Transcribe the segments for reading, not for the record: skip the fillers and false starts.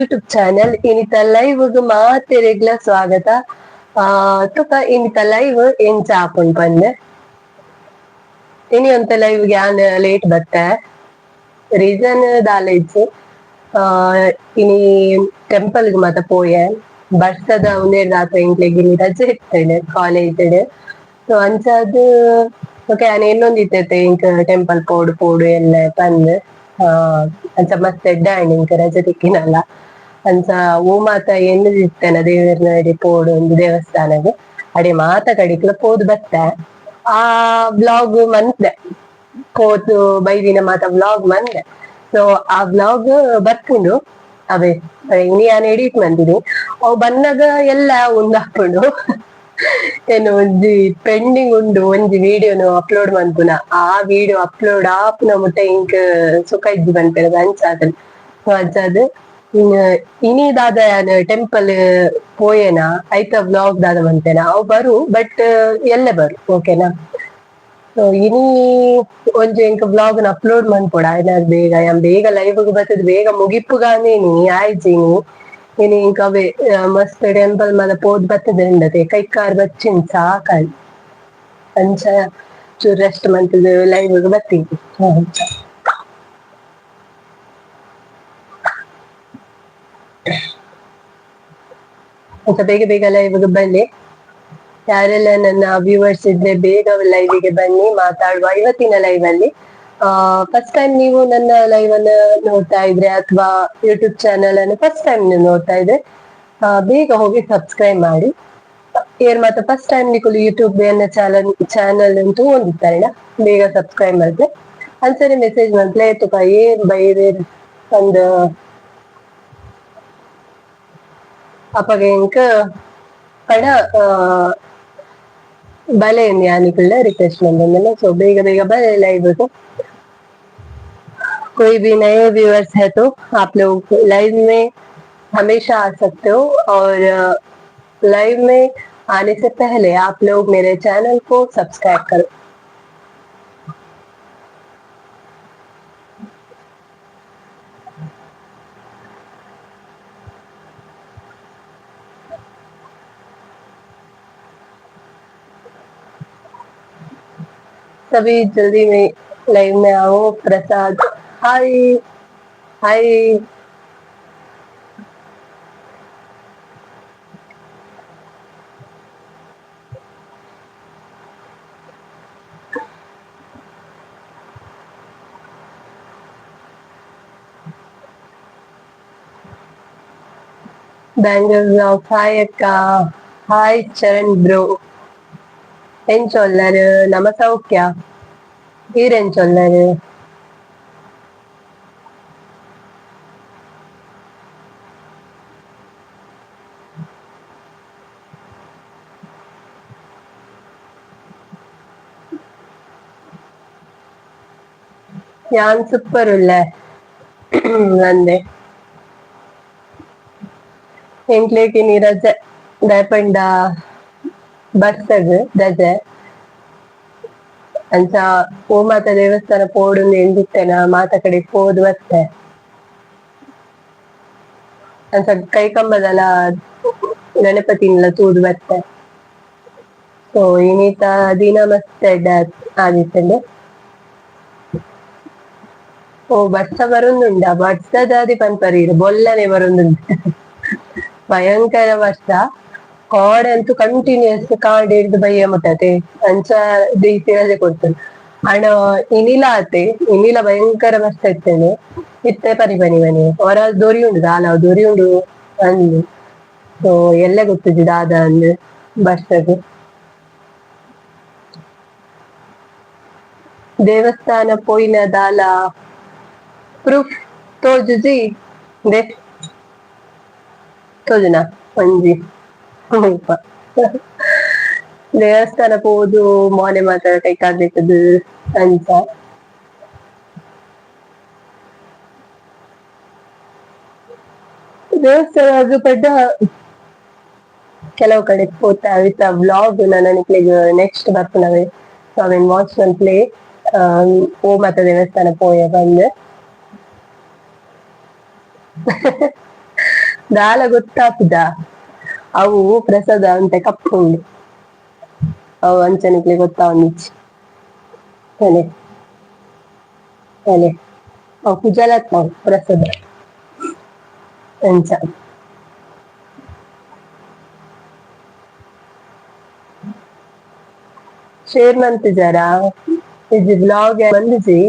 YouTube channel ಇನಿತ live ಮಾತೆರೆಗ್ಲ ಸ್ವಾಗತ. ತುಕ ಇನಿತ ಲೈವ್ ಎಂಚ ಆಪುಂಡು ಪಂದ್. ಇನಿ ಒಂತೆ ಲೈವ್ ಯಾನ್ ಲೇಟ್ ಬತ್ತೆ. ರೀಸನ್ ದಾಲ ಇಜ್ಜಿ. ಇನಿ ಟೆಂಪಲ್ ಗ್ ಮಾತ ಪೋಯೆ. ಬರ್ಸದ ಉಂದೆರ್ದಾತ್ರ ಎಂಕ್ಲೆಗ್ ಇನಿ ರಜೆ ಇತ್ತುಂಡು ಕಾಲೇಜ್ ಡ್. ಸೊ ಅಂಚಾದ್ ಬೊಕ ಯಾನ್ ಎನ್ನೊಂದಿತ್ತೆ ಎಂಕ್ ಟೆಂಪಲ್ ಪೋಡು ಪೋಡು ಎಲ್ಲೆ ಪಂದ್. ಅಂಚ ಮಸ್ತ್ ಎಡ್ಡೆ ಆಂಡ್ ಎಂಕ್ ರಜೆ ತಿಕ್ಕಿನಲ್ಲ. ಅಂಚ ಓ ಮಾತ ಎನ್ನುದಿತ್ತೆನ ದೇವೆರ್ನ ಪೋಡು ಒಂದು ದೇವಸ್ಥಾನಗ್ ಅಡೆ ಮಾತ ಕಡೆಕ್ಲ ಪೋದು ಬತ್ತೆ. ಆ ವ್ಲಾಗ್ ಮಂತೆ ಪೋದು ಬೈದಿನ ಮಾತ ವ್ಲಾಗ್ ಮಂದೆ. ಸೊ ಆ ವ್ಲಾಗ್ ಬರ್ಪುಂಡು ಅವೇ ಇನಿ ಯಾನ್ ಎಡಿಟ್ ಮಂದಿನಿ. ಅವು ಬನ್ನಗ ಎಲ್ಲ ಉಂದಾಪುಂಡು. ಏನು ಒಂಜಿ ಪೆಂಡಿಂಗ್ ಉಂಡು, ಒಂಜಿ ವಿಡಿಯೋನು ಅಪ್ಲೋಡ್ ಮನ್ಪುನ. ಆ ವಿಡಿಯೋ ಅಪ್ಲೋಡ್ ಆಪುನ ಮುಟ್ಟ ಇಂಕ್ ಸುಖ ಇಜ್ಜಿ ಪನ್ಪೆರ್ ಅಂಚಾದ್. ಸೊ ಅಂಚಾದ್ ಇನಿ ದಾದ ಯಾನ್ ಟೆಂಪಲ್ ಪೋಯೆನಾ ಐತ ವ್ಲಾಗ್ ದಾದ ಮಂತೇನಾ ಅವು ಬರು, ಬಟ್ ಎಲ್ಲೆ ಬರು, ಓಕೆನಾ? ಸೊ ಇನಿ ಒಂಜಿ ಎಂಕ್ ವ್ಲಾಗ್ ನ್ ಅಪ್ಲೋಡ್ ಮನ್ಪೊಡು ಆಯ್ನಾದ್ ಬೇಗ. ಯಾನ್ ಬೇಗ ಲೈವ್ ಗ್ ಬತ್ತುದು ಬೇಗ ಮುಗಿಪುಗಾನೇ ಇನಿ ಆಯ್ಜಿ ಇನಿ. ಇನಿ ಎಂಕ್ ಅವೇ ಮಸ್ತ್ ಟೆಂಪಲ್ ಮಾತ ಪೋದು ಬತ್ತುದುಂಡತೆ ಕೈ ಕಾರ್ ಬಚ್ಚಿನ್ ಸಾಕಾಂಡ್. ಅಂಚ ಚೂರು ರೆಸ್ಟ್ ಮಂತುದು ಲೈವ್ ಗ್ ಬತ್ತಿ. ಅಂಚ ಅಂಚ ಬೇಗ ಬೇಗ ಲೈವ್ ಗ್ ಬನ್ನಿ. ಯಾರೆಲ್ಲ ನನ್ನ ವ್ಯೂವರ್ಸ್ ಇದ್ರೆ ಬೇಗ ಲೈವ್ ಗೆ ಬನ್ನಿ, ಮಾತಾಡುವ ಇವತ್ತಿನ ಲೈವ್ ಅಲ್ಲಿ. ಫಸ್ಟ್ ಟೈಮ್ ನೀವು ನನ್ನ ಲೈವ್ ಅನ್ನು ನೋಡ್ತಾ ಇದ್ರೆ ಅಥವಾ ಯೂಟ್ಯೂಬ್ ಚಾನೆಲ್ ಅನ್ನು ಫಸ್ಟ್ ಟೈಮ್ ನೀವು ನೋಡ್ತಾ ಇದ್ರೆ ಬೇಗ ಹೋಗಿ ಸಬ್ಸ್ಕ್ರೈಬ್ ಮಾಡಿ. ಏರ್ ಮಾತ ಫಸ್ಟ್ ಟೈಮ್ ನಿಕುಲು ಯೂಟ್ಯೂಬ್ ಎನ್ನ ಚಾನಲ್ ಚಾನಲ್ ಅಂತೂ ಹೊಂದಿದ್ದಾರೆ, ಬೇಗ ಸಬ್ಸ್ಕ್ರೈಬ್ ಮಾಡ್ರೆ. ಅಂಚನೆ ಮೆಸೇಜ್ ಮಲ್ಪಲೆ ತುಕ ಏರ್ ಬೈದೇರ್ ಪಂದ್. ಅಪಗ ಎಂಕ್ ಪಡ ಬಲೆ ಯಾನಿಕುಲ್ನ ರಿಕ್ವೆಸ್ಟ್ ಮಂತೊಂದುಲ್ಲೆ. ಸೊ ಬೇಗ ಬೇಗ ಬಲೆ ಲೈವ್ ಗ್. कोई भी नए व्यूअर्स है तो आप लोग लाइव में हमेशा आ सकते हो और लाइव में आने से पहले आप लोग मेरे चैनल को सब्सक्राइब करो। सभी जल्दी में लाइव में आओ। Prasad hi hi. Bangalore hi ಅಕ್ಕ. Hi Charan bro. ಎಂಚೊಲ್ಲರ್? ನಮ ಸೌಖ್ಯ. ಈರ್ ಎಂಚೊಲ್ಲರ್? ಯಾನ್ ಸೂಪರ್ ಉಲ್ಲೆ ಅಂದೆ. ಎಂಕ್ಲೆಗ್ ಇನಿ ರಜೆ ದಾಯೆ ಪಂಡ ಬರ್ಸಗ್ ರಜೆ. ಅಂಚ ಓ ಮಾತ ದೇವಸ್ಥಾನ ಪೋಡುಂದು ಎಂದಿತ್ತೆನ ಮಾತ ಕಡೆ ಪೋದು ಬತ್ತೆ. ಅಂಚ ಕೈಕಂಬದಲ ಗಣಪತಿನ್ಲ ತೂದು ಬತ್ತೆ. ಸೊ ಇನಿತ ದಿನ ಮಸ್ತ್ ಎಡ್ಡೆ ಆದಿತ್ತುಂಡು. ಓ ಬರ್ಸ ಬರೊಂದುಂಡ. ಬರ್ಸದಾದಿ ಪನ್ಪರ್ ಬೊಲ್ಲನೆ ಬರೊಂದುಂಡು. ಭಯಂಕರ ವರ್ಷ. ಕೋಡೆ ಅಂತೂ ಕಂಟಿನ್ಯೂಸ್ ಕಾಡ್ ಹಿಡ್ದು ಬಯ್ಯ ಮುಟ್ಟತೆ. ಅಂಚ ದೀತಿ ರಜೆ ಕೊಡ್ತುಂಡು. ಆಂಡ ಇನಿಲ ಆತೆ ಇನಿಲ ಭಯಂಕರ ಬರ್ಸ ಇತ್ತುಂಡು. ಇತ್ತೆ ಪನಿ ಪನಿ ಪನಿ ಒರ ದೊರಿ ಉಂಡು ದಾಲ ದೊರಿ ಉಂಡು ಅಂದ್. ಸೊ ಎಲ್ಲೆ ಗೊತ್ತುಜಿ ದಾದ ಅಂದ್ ಬರ್ಸಗ್. ದೇವಸ್ಥಾನ ಪೋಯಿನ ದಾಲ ಪ್ರೂಫ್ ತೋಜುಜಿ ದೆ ತೋಜುನ ಒಂಜಿ ಮುಲ್ಪ ದೇವಸ್ಥಾನ ಪೋದು ಮೋನೆ ಮಾತ ಕೈಕಾಲ್ ದೆತ್ತುದು ಅಂಚ. ದೇವಸ್ಥಾನ ಪಂಡ ಕೆಲವು ಕಡೆ ಪೋತ ಅವಿತ ವ್ಲಾಗ್ ನನ ನಿಕ್ಲೆಗ್ ನೆಕ್ಸ್ಟ್ ಬರ್ಪುನವೆ. ಸೊ ಅವೆನ್ ವಾಚ್ ಮನ್ಪುಲೆ ಓ ಮಾತ ದೇವಸ್ಥಾನ ಪೋಯ ಪಂದ್. ದಾಲ ಗೊತ್ತಾಪುದ ಅವು ಪ್ರಸಾದ ಅಂತೆ ಕಪ್ಪುಂಡು ಅವು ಅಂಚನಿಕ್ಲೆ ಗೊತ್ತಾವೊಂದಿಜ್ಜಿ ಅಲೆ ಅಲೆ ಅವು ಕುಜಲತ್ ಅವು ಪ್ರಸಾದ ಅಂಚ ಶೇರ್ ಮಂತಿಜಾರ ಇಜ್ಜಿ ಬ್ಲಾಗ್ ಬಂದಿಜಿ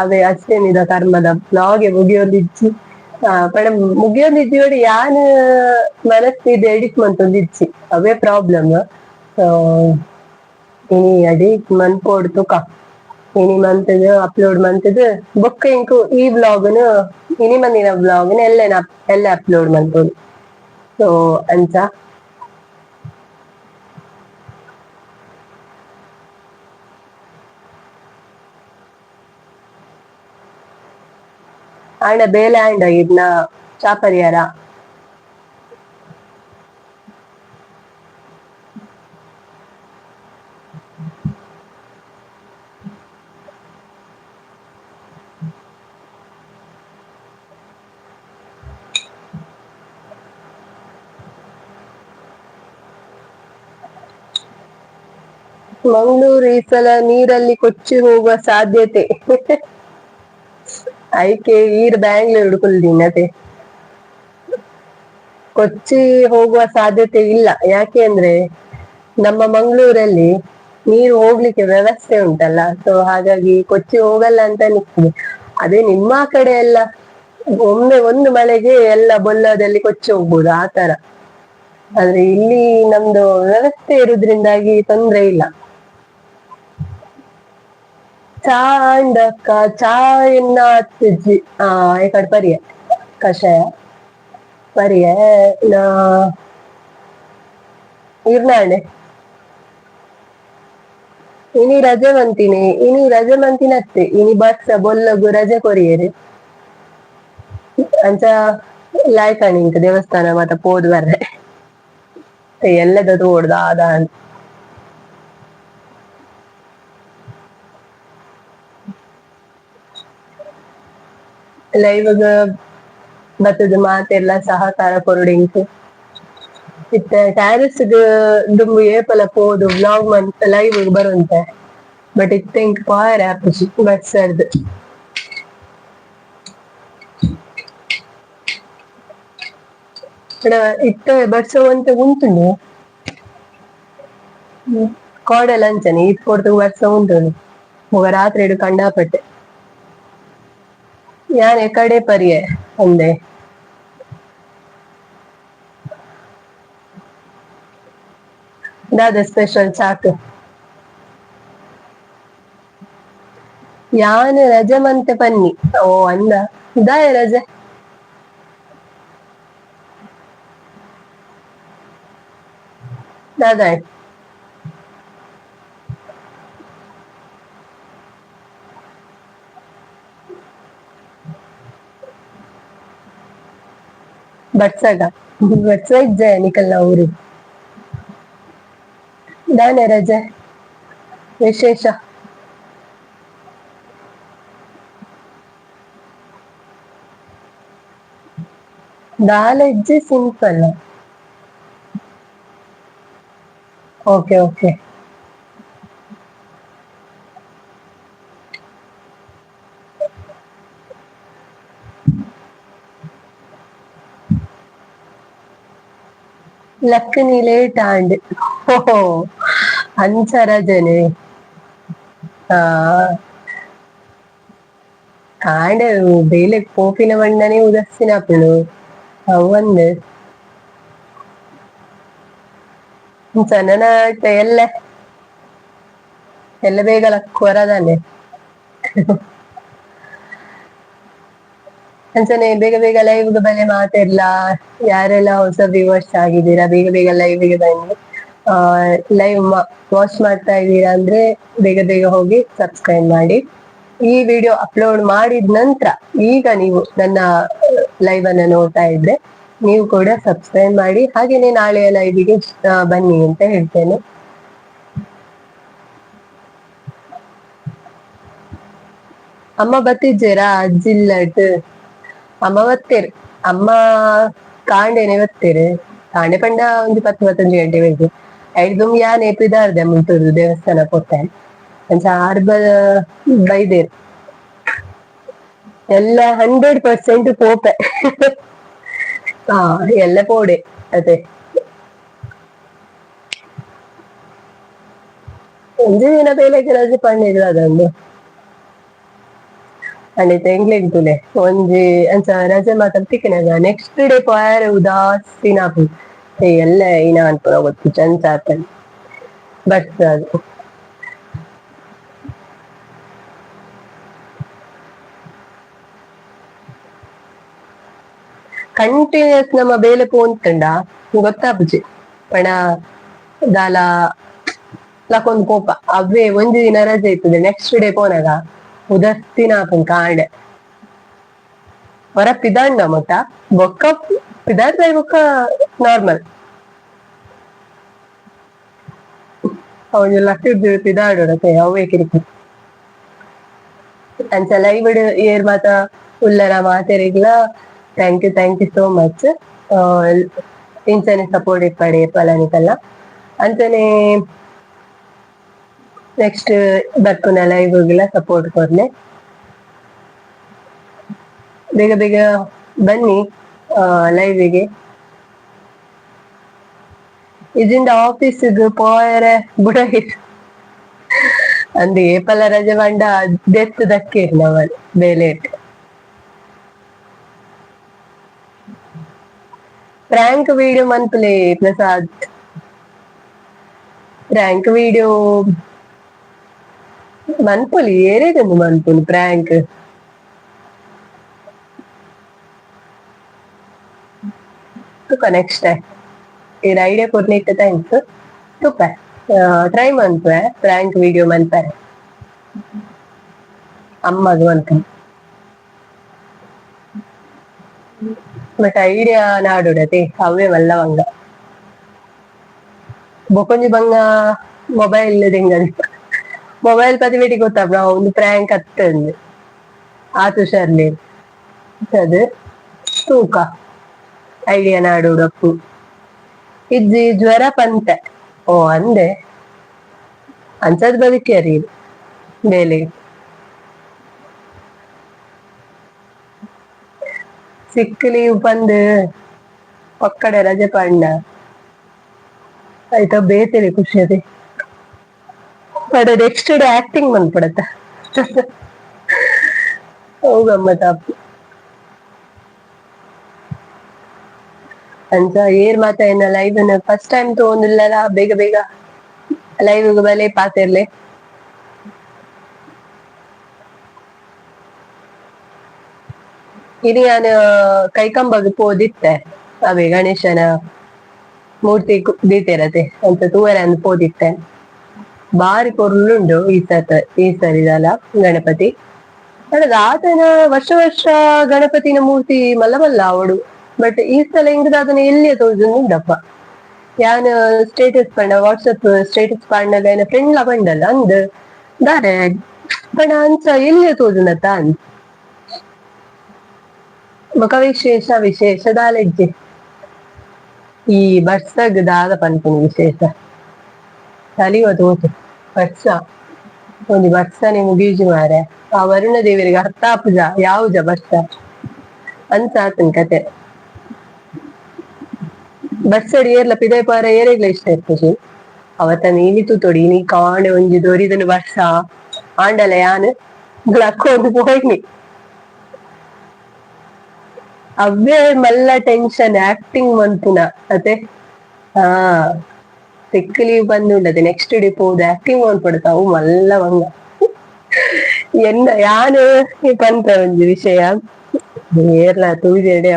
ಅವೇ ಅಷ್ಟೇನಿದ ಕರ್ಮದ ಬ್ಲಾಗ್ ಮುಗಿಯೊಂದಿಜ್ಜಿ ಪಂಡ ಮುಗಿಯೊಂದಿಜ್ಜಿ ನೋಡಿ ಯಾನ್ ಮನಸ್ಸಿದ್ ಎಡಿಟ್ ಮಂತೊಂದಿಜ್ಜಿ ಅವೇ ಪ್ರಾಬ್ಲಮ್. ಸೊ ಇನಿ ಎಡಿಟ್ ಮನ್ಪೊಡು ತುಕ ಇನಿ ಮಂತುದು ಅಪ್ಲೋಡ್ ಮಂತುದು ಬೊಕ್ಕ ಇಂಕು ಈ ವ್ಲಾಗ್ ನು ಇನಿ ಮಂದಿನ ವ್ಲಾಗ್ ನು ಎಲ್ಲೆನ ಎಲ್ಲ ಅಪ್ಲೋಡ್ ಮನ್ಪೊಡು. ಸೊ ಅಂಚ ಆಂಡ ಬೇಲೆ ಆಂಡ ಇರ್ನ ಚಾಪರಿಯಾರ. ಮಂಗಳೂರು ಈ ಸಲ ನೀರಲ್ಲಿ ಕೊಚ್ಚಿ ಹೋಗುವ ಸಾಧ್ಯತೆ. ಐಕೆ ಈರ್ ಬ್ಯಾಂಗ್ಳೂರ್ ಕುಲ್ದಿನತೆ ಕೊಚ್ಚಿ ಹೋಗುವ ಸಾಧ್ಯತೆ ಇಲ್ಲ. ಯಾಕೆ ಅಂದ್ರೆ ನಮ್ಮ ಮಂಗಳೂರಲ್ಲಿ ನೀರು ಹೋಗ್ಲಿಕ್ಕೆ ವ್ಯವಸ್ಥೆ ಉಂಟಲ್ಲ, ಸೊ ಹಾಗಾಗಿ ಕೊಚ್ಚಿ ಹೋಗಲ್ಲ ಅಂತ ಅನಿಸ್ತದೆ. ಅದೇ ನಿಮ್ಮ ಕಡೆ ಎಲ್ಲ ಒಮ್ಮೆ ಒಂದು ಮಳೆಗೆ ಎಲ್ಲ ಬೊಲ್ಲದಲ್ಲಿ ಕೊಚ್ಚಿ ಹೋಗ್ಬೋದು ಆತರ. ಆದ್ರೆ ಇಲ್ಲಿ ನಮ್ದು ವ್ಯವಸ್ಥೆ ಇರುದ್ರಿಂದಾಗಿ ತೊಂದ್ರೆ ಇಲ್ಲ. ಚಾ ಅಂಡಕ್ಕ ಚಾ ಎನ್ನ ಅತ್ತಿಜ್ಜಿ ಆ ಈ ಪರಿಯ ಕಷಾಯ ಪರಿಯ ನಾ ಇರ್ನಾಣೆ ಇನಿ ರಜೆ ಮಂತಿನಿ ಇನಿ ರಜೆ ಮಂತಿನತ್ತೆ ಇನಿ ಬರ್ಸ ಬೊಲ್ಲಗು ರಜೆ ಕೊರಿಯೇರಿ ಅಂಚ ಲಾಯ್ಕಣಿ ಇಂಕ ದೇವಸ್ಥಾನ ಮಾತ ಪೋದು ಬರ್ರೆ ಎಲ್ಲದ ತೋಡ್ದ ಆದ. ಲೈವ್ ಬತ್ತದ ಮಾತೆಲ್ಲ ಸಹಕಾರ ಕೊರೊಡು ಇತ್ತೆ ಟ್ಯಾರಿಸ್ ದುಂಬು ಏಪಲ ಪೋದು ವ್ಲಾಗ್ ಮಂತ್ ಲೈವ್ ಬರುಂತೆ ಬಟ್ ಇತ್ತೆ ಇಂಕ್ ಪೋಯೆರೆ ಆಪುಜಿ ಬರ್ಸರ್ದ್. ಇತ್ತೆ ಬರ್ಸ ಒಂತೆ ಉಂತುಂಡು ಕೋಡೆಲ ಅಂಚನೆ ಈತ್ ಪೊರ್ತುಗು ಬರ್ಸ ಉಂತುಂಡು ಬೊಕ ರಾತ್ರೆಡ್ ಕಂಡಾಪಟ್ಟೆ. ಯಾನ್ ಎಕಡೆ ಪರಿಯೆ ಅಂದೆ. ದಾದ ಸ್ಪೆಷಲ್ ಚಾಕ್? ಯಾನ್ ರಜೆ ಮಂತೆ ಪನ್ನಿ ಓ ಅಂದ ದಾಯೆ ರಜೆ? ದಾದಾಯ್? ಬರ್ಸಗ ಬರ್ಸ ಇಜ್ಜೆ ನಿಕಲ್ನ ಊರುಡು ದಾನೆ ರಜೆ ವಿಶೇಷ? ದಾಲ ಇಜ್ಜಿ simple. Okay okay. ಲಕ್ಕನಿ late and ಓಹೋ ಅಂಚ ರಜನೆ. ಆ ಕಾಂಡೆ ಬೇಲೆಗ್ ಪೋಪಿನ ಪಂಡನೆ ಉದಾಸೀನ ಆಪುಂಡು ಅವ್ ಒಂದ್ ನನ ಎಲ್ಲೆ ಎಲ್ಲ ಬೇಗ ಲಕ್ಕುವರ ದಾನೆ. ಅಂಚನೆ ಬೇಗ ಬೇಗ ಲೈವ್ ಬಲೆ ಮಾತೆರ್ಲ ಯಾರೆಲ್ಲ ಹೊಸ ವ್ಯೂವರ್ಸ್ ಆಗಿದ್ದೀರಾ ಬೇಗ ಬೇಗ ಲೈವ್ ಗೆ ಬನ್ನಿ. ಲೈವ್ ವಾಚ್ ಮಾಡ್ತಾ ಇದ್ದೀರಾ ಅಂದ್ರೆ ಬೇಗ ಬೇಗ ಹೋಗಿ ಸಬ್ಸ್ಕ್ರೈಬ್ ಮಾಡಿ. ಈ ವಿಡಿಯೋ ಅಪ್ಲೋಡ್ ಮಾಡಿದ ನಂತರ ಈಗ ನೀವು ನನ್ನ ಲೈವ್ ಅನ್ನ ನೋಡ್ತಾ ಇದ್ರೆ ನೀವು ಕೂಡ ಸಬ್ಸ್ಕ್ರೈಬ್ ಮಾಡಿ, ಹಾಗೇನೆ ನಾಳೆಯ ಲೈವಿಗೆ ಬನ್ನಿ ಅಂತ ಹೇಳ್ತೇನೆ. ಅಮ್ಮ ಬತ್ತಿಜ್ಜೇರಾ? ಅಜ್ಜಿಲ್ಲಟ್ ಅಮ್ಮ ಬತ್ತೇರ್. ಅಮ್ಮ ಕಾಂಡೆನೆ ಬತ್ತೇರು. ಕಾಂಡೆ ಪಂಡ ಒಂಜಿ ಪತ್ತು ಪತ್ತೊಂಜಿ ಗಂಟೆ ಬೇಕು. ಐದು ಯಾನೆ ಪಿದಾರ್ದೆ ಮುಲ್ತುರ್ದು ದೇವಸ್ಥಾನ ಪೋತೆ. ಅಂಚ ಆರ್ ಬೈದೇರ್. ಎಲ್ಲ 100% ಪೋಪೆ. ಹಾ, ಎಲ್ಲ ಪೋಡೆ ಅದೇ. ಒಂಜಿ ದಿನ ಬೇಲೆಗ್ ರಜೆ ಪಂಡಿದ್ರು ಅದೊಂದು. ಅಂಡಿತ ಎಂಗ್ಲೆಗ್ ತೂಲೆ ಒಂಜಿ ಅಂಚ ರಜೆ ಮಾತ ತಿಕ್ಕಿನಾಗ ನೆಕ್ಸ್ಟ್ ಡೇ ಪೋಯರೆ ಉದಾಸೀನ ಆಪುಂಡು. ಎಲ್ಲ ಇನ ಅನ್ಪುನ ಗೊತ್ತು ಅಂಚ ಆತಂಡ್ ಬಸ್ ಅದು. ಕಂಟಿನ್ಯೂಸ್ ನಮ್ಮ ಬೇಲೆ ಪೋಂತುಂಡ ಗೊತ್ತಾಪುಜಿ. ಪಂಡ ದಾಲ ಲಕೊಂದು ಪೋಪ ಅವ್ವೇ ಒಂಜಿ ದಿನ ರಜೆ ಇರ್ತದೆ, ನೆಕ್ಸ್ಟ್ ಡೇ ಪೋನಾಗ ಉದಾಸೀನ ಆಪುಂಡು ಕಾಂಡೆ. ಹೊರ ಪಿದಾಂಡ ಮೊಟ್ಟ ಬೊಕ್ಕ ಪಿದಾಡ್ದ ಬೊಕ್ಕ ನಾರ್ಮಲ್. ಒಂಜಿ ಲಕ್ಕಿದ್ ಪಿದಾಡೊಡತೆ ಅವ್ವೇ ಕಿರಿಕಿರಿ. ಅಂಚ ಲೈವ್ ಏರ್ ಮಾತ ಉಲ್ಲರ ಮಾತೆರೆಗ್ಲ thank you, thank you so much. ಇಂಚನೆ ಸಪೋರ್ಟ್ ಇಪ್ಪಡೆ ಪಲನಿಕಲ್ಲ. ಅಂಚನೆ ನೆಕ್ಸ್ಟ್ ಬರ್ಪುನ ಲೈವ್ ಸಪೋರ್ಟ್ ಕೊರ್ಲೆ. ಬೇಗ ಬೇಗ ಬನ್ನಿ ಲೈವಿಗೆ. ಇಜಿಂದ ಆಫೀಸ್ ಪೋಯರೆ ಬುಡ ಅಂದ್ ಏಪಲ ರಜೆ ಪಂಡ ದೆತ್ತ್ ದಕ್ಕೇರ್ ನಮನ್ ಬೇಲೆಟ್. ಪ್ರಾಂಕ್ ವಿಡಿಯೋ ಮನ್ಪುಲೆ ಪ್ರಸಾದ್. ಪ್ರಾಂಕ್ ವಿಡಿಯೋ ಮನ್ಪೊಲಿ, ಏರೆಗ್ ಮನ್ಪುನು ಪ್ರಾಂಕ್. ತೂಕ ನೆಕ್ಸ್ಟ್ ಈರ್ ಐಡಿಯಾ ಕೊರ್ನಿಟ್ thanks. ತೂಪ ಟ್ರೈ ಮನ್ಪುವೆ ಪ್ರಾಂಕ್ ವಿಡಿಯೋ ಮನ್ಪರೆ. ಅಮ್ಮಗ್ ಮನ್ಪುನು. ಬಟ್ ಐಡಿಯಾ ನಾಡೊಡತೆ ಅವ್ವೇ ಮಲ್ಲ ಬಂಗ. ಬೊಕೊಂಜಿ ಬಂಗ ಮೊಬೈಲ್ ದೆಂಗದಿ. ಮೊಬೈಲ್ ಪತಿಬೇಟಿ ಗೊತ್ತಾಪುಂಡು ಒಂದು ಪ್ರಾಂಕ್ ಅತ್ತಂದ್. ಆತ್ ಹುಷಾರ್ಲೆ ಅದು ತೂಕ ಐಡಿಯಾ ನಾಡೋಡಪ್ಪು. ಇಜ್ಜಿ ಜ್ವರ ಪಂತೆ. ಓ ಅಂದೆ ಅಂಚದ್ ಬದುಕಿಯರಿ ಬೇಲೆ. ಸಿಕ್ ಲೀವ್ ಪಂದ್ ಪಕ್ಕಡೆ ರಜೆ ಪಂಡ ಆಯ್ತಾ ಬೇತೆನೆ ಖುಷಿ ಅದೇ. But next day acting ಮನ್ಪಡತ್ತ. ಅವು ಗಮ್ಮತ್ ಆಪು. ಅಂಚ ಏರ್ ಮಾತ ಎನ್ನ live first time ತೂವೊಂದುಲ್ಲಲ, ಬೇಗ ಬೇಗ ಲೈವ್ ಬಲೆ ಪಾತೆರ್ಲೆ. ಇನಿ ಯಾನ್ ಕೈಕಂಬಗ್ ಪೋದಿತ್ತೆ. ಅವೇ ಗಣೇಶನ ಮೂರ್ತಿ ದೀತೆರತೆ ಅಂಚ ತೂವರೆ ಅಂದ್ ಪೋದಿತ್ತೆ. ಬಾರಿ ಪೊರ್ಲುಂಡು ಈ ಸತ ಈ ಸರಿದಲ ಗಣಪತಿ. ಆಂಡ ದಾದನ ವರ್ಷ ವರ್ಷ ಗಣಪತಿನ ಮೂರ್ತಿ ಮಲ್ಲ ಮಲ್ಲ ಆವೊಡು. ಬಟ್ ಈ ಸಲ ಎಂಕ್ ದಾದನ ಎಲ್ಯ ತೋಜೊಂದುಂಡಪ್ಪ. ಯಾನ್ ಸ್ಟೇಟಸ್ ಪಂಡ ವಾಟ್ಸಪ್ ಸ್ಟೇಟಸ್ ಪಾಡ್ನಗ ಎನ್ನ ಫ್ರೆಂಡ್ ಲ ಪಂಡಲ್ ಅಂದ್ ದಾನೆ ಪಂಡ ಅಂಚ ಎಲ್ಯ ತೋಜುಂಡತ್ತ ಅಂದ್. ಬೊಕ ವಿಶೇಷ ವಿಶೇಷ ದಾಲ ಇಜ್ಜಿ. ಈ ಬರ್ಸಗ್ ದಾದ ಪನ್ಪುನಿ ವಿಶೇಷ. ಚಳಿ ತೋತು ಬರ್ಸ ಒಂಜಿ ಬರ್ಸನೆ ಮುಗಿಯುಜಿ ಮಾರೆ. ಆ ವರುಣ ದೇವರಿಗೆ ಅರ್ಥ ಆಪುಜ ಯಾವುಜ ಬರ್ಸ ಅಂಚ ಆತುಂಡು ಕತೆ. ಬರ್ಸಡ್ ಏರ್ಲ ಪಿದಯಿ ಪೋಯೆರೆ ಏರೆಗ್ಲ ಇಷ್ಟ ಇಪ್ಪುಜಿ. ಅವತ್ತ ಇನಿ ತೂತೊಡು ಇನಿ ಕಾಂಡೆ ಒಂಜಿ ದೊರಿದುಂಡು ಬರ್ಸ ಆಂಡಲ ಯಾನ್ ಲಕ್ಕೊಂದು ಪೋಯಿನಿ. ಅವ್ವೇ ಮಲ್ಲ ಟೆನ್ಷನ್ ಆಕ್ಟಿಂಗ್ ಮನ್ಪುನ ಅತೆ. ಹಾ, ಸಿಕ್ ಲೀವ್ ಬಂದುಂಡತೆ ನೆಕ್ಸ್ಟ್ ಡೇ ಪೋದು ಆಕ್ಟಿಂಗ್ ಮನ್ಪೊಡತ ಅವು ಮಲ್ಲ ಬಂಗ. ಎನ್ನ ಯಾನ್ ಪನ್ಪೆ ಒಂಜಿ ವಿಷಯ ಏರ್ಲ ತೂಜೆಡೆ.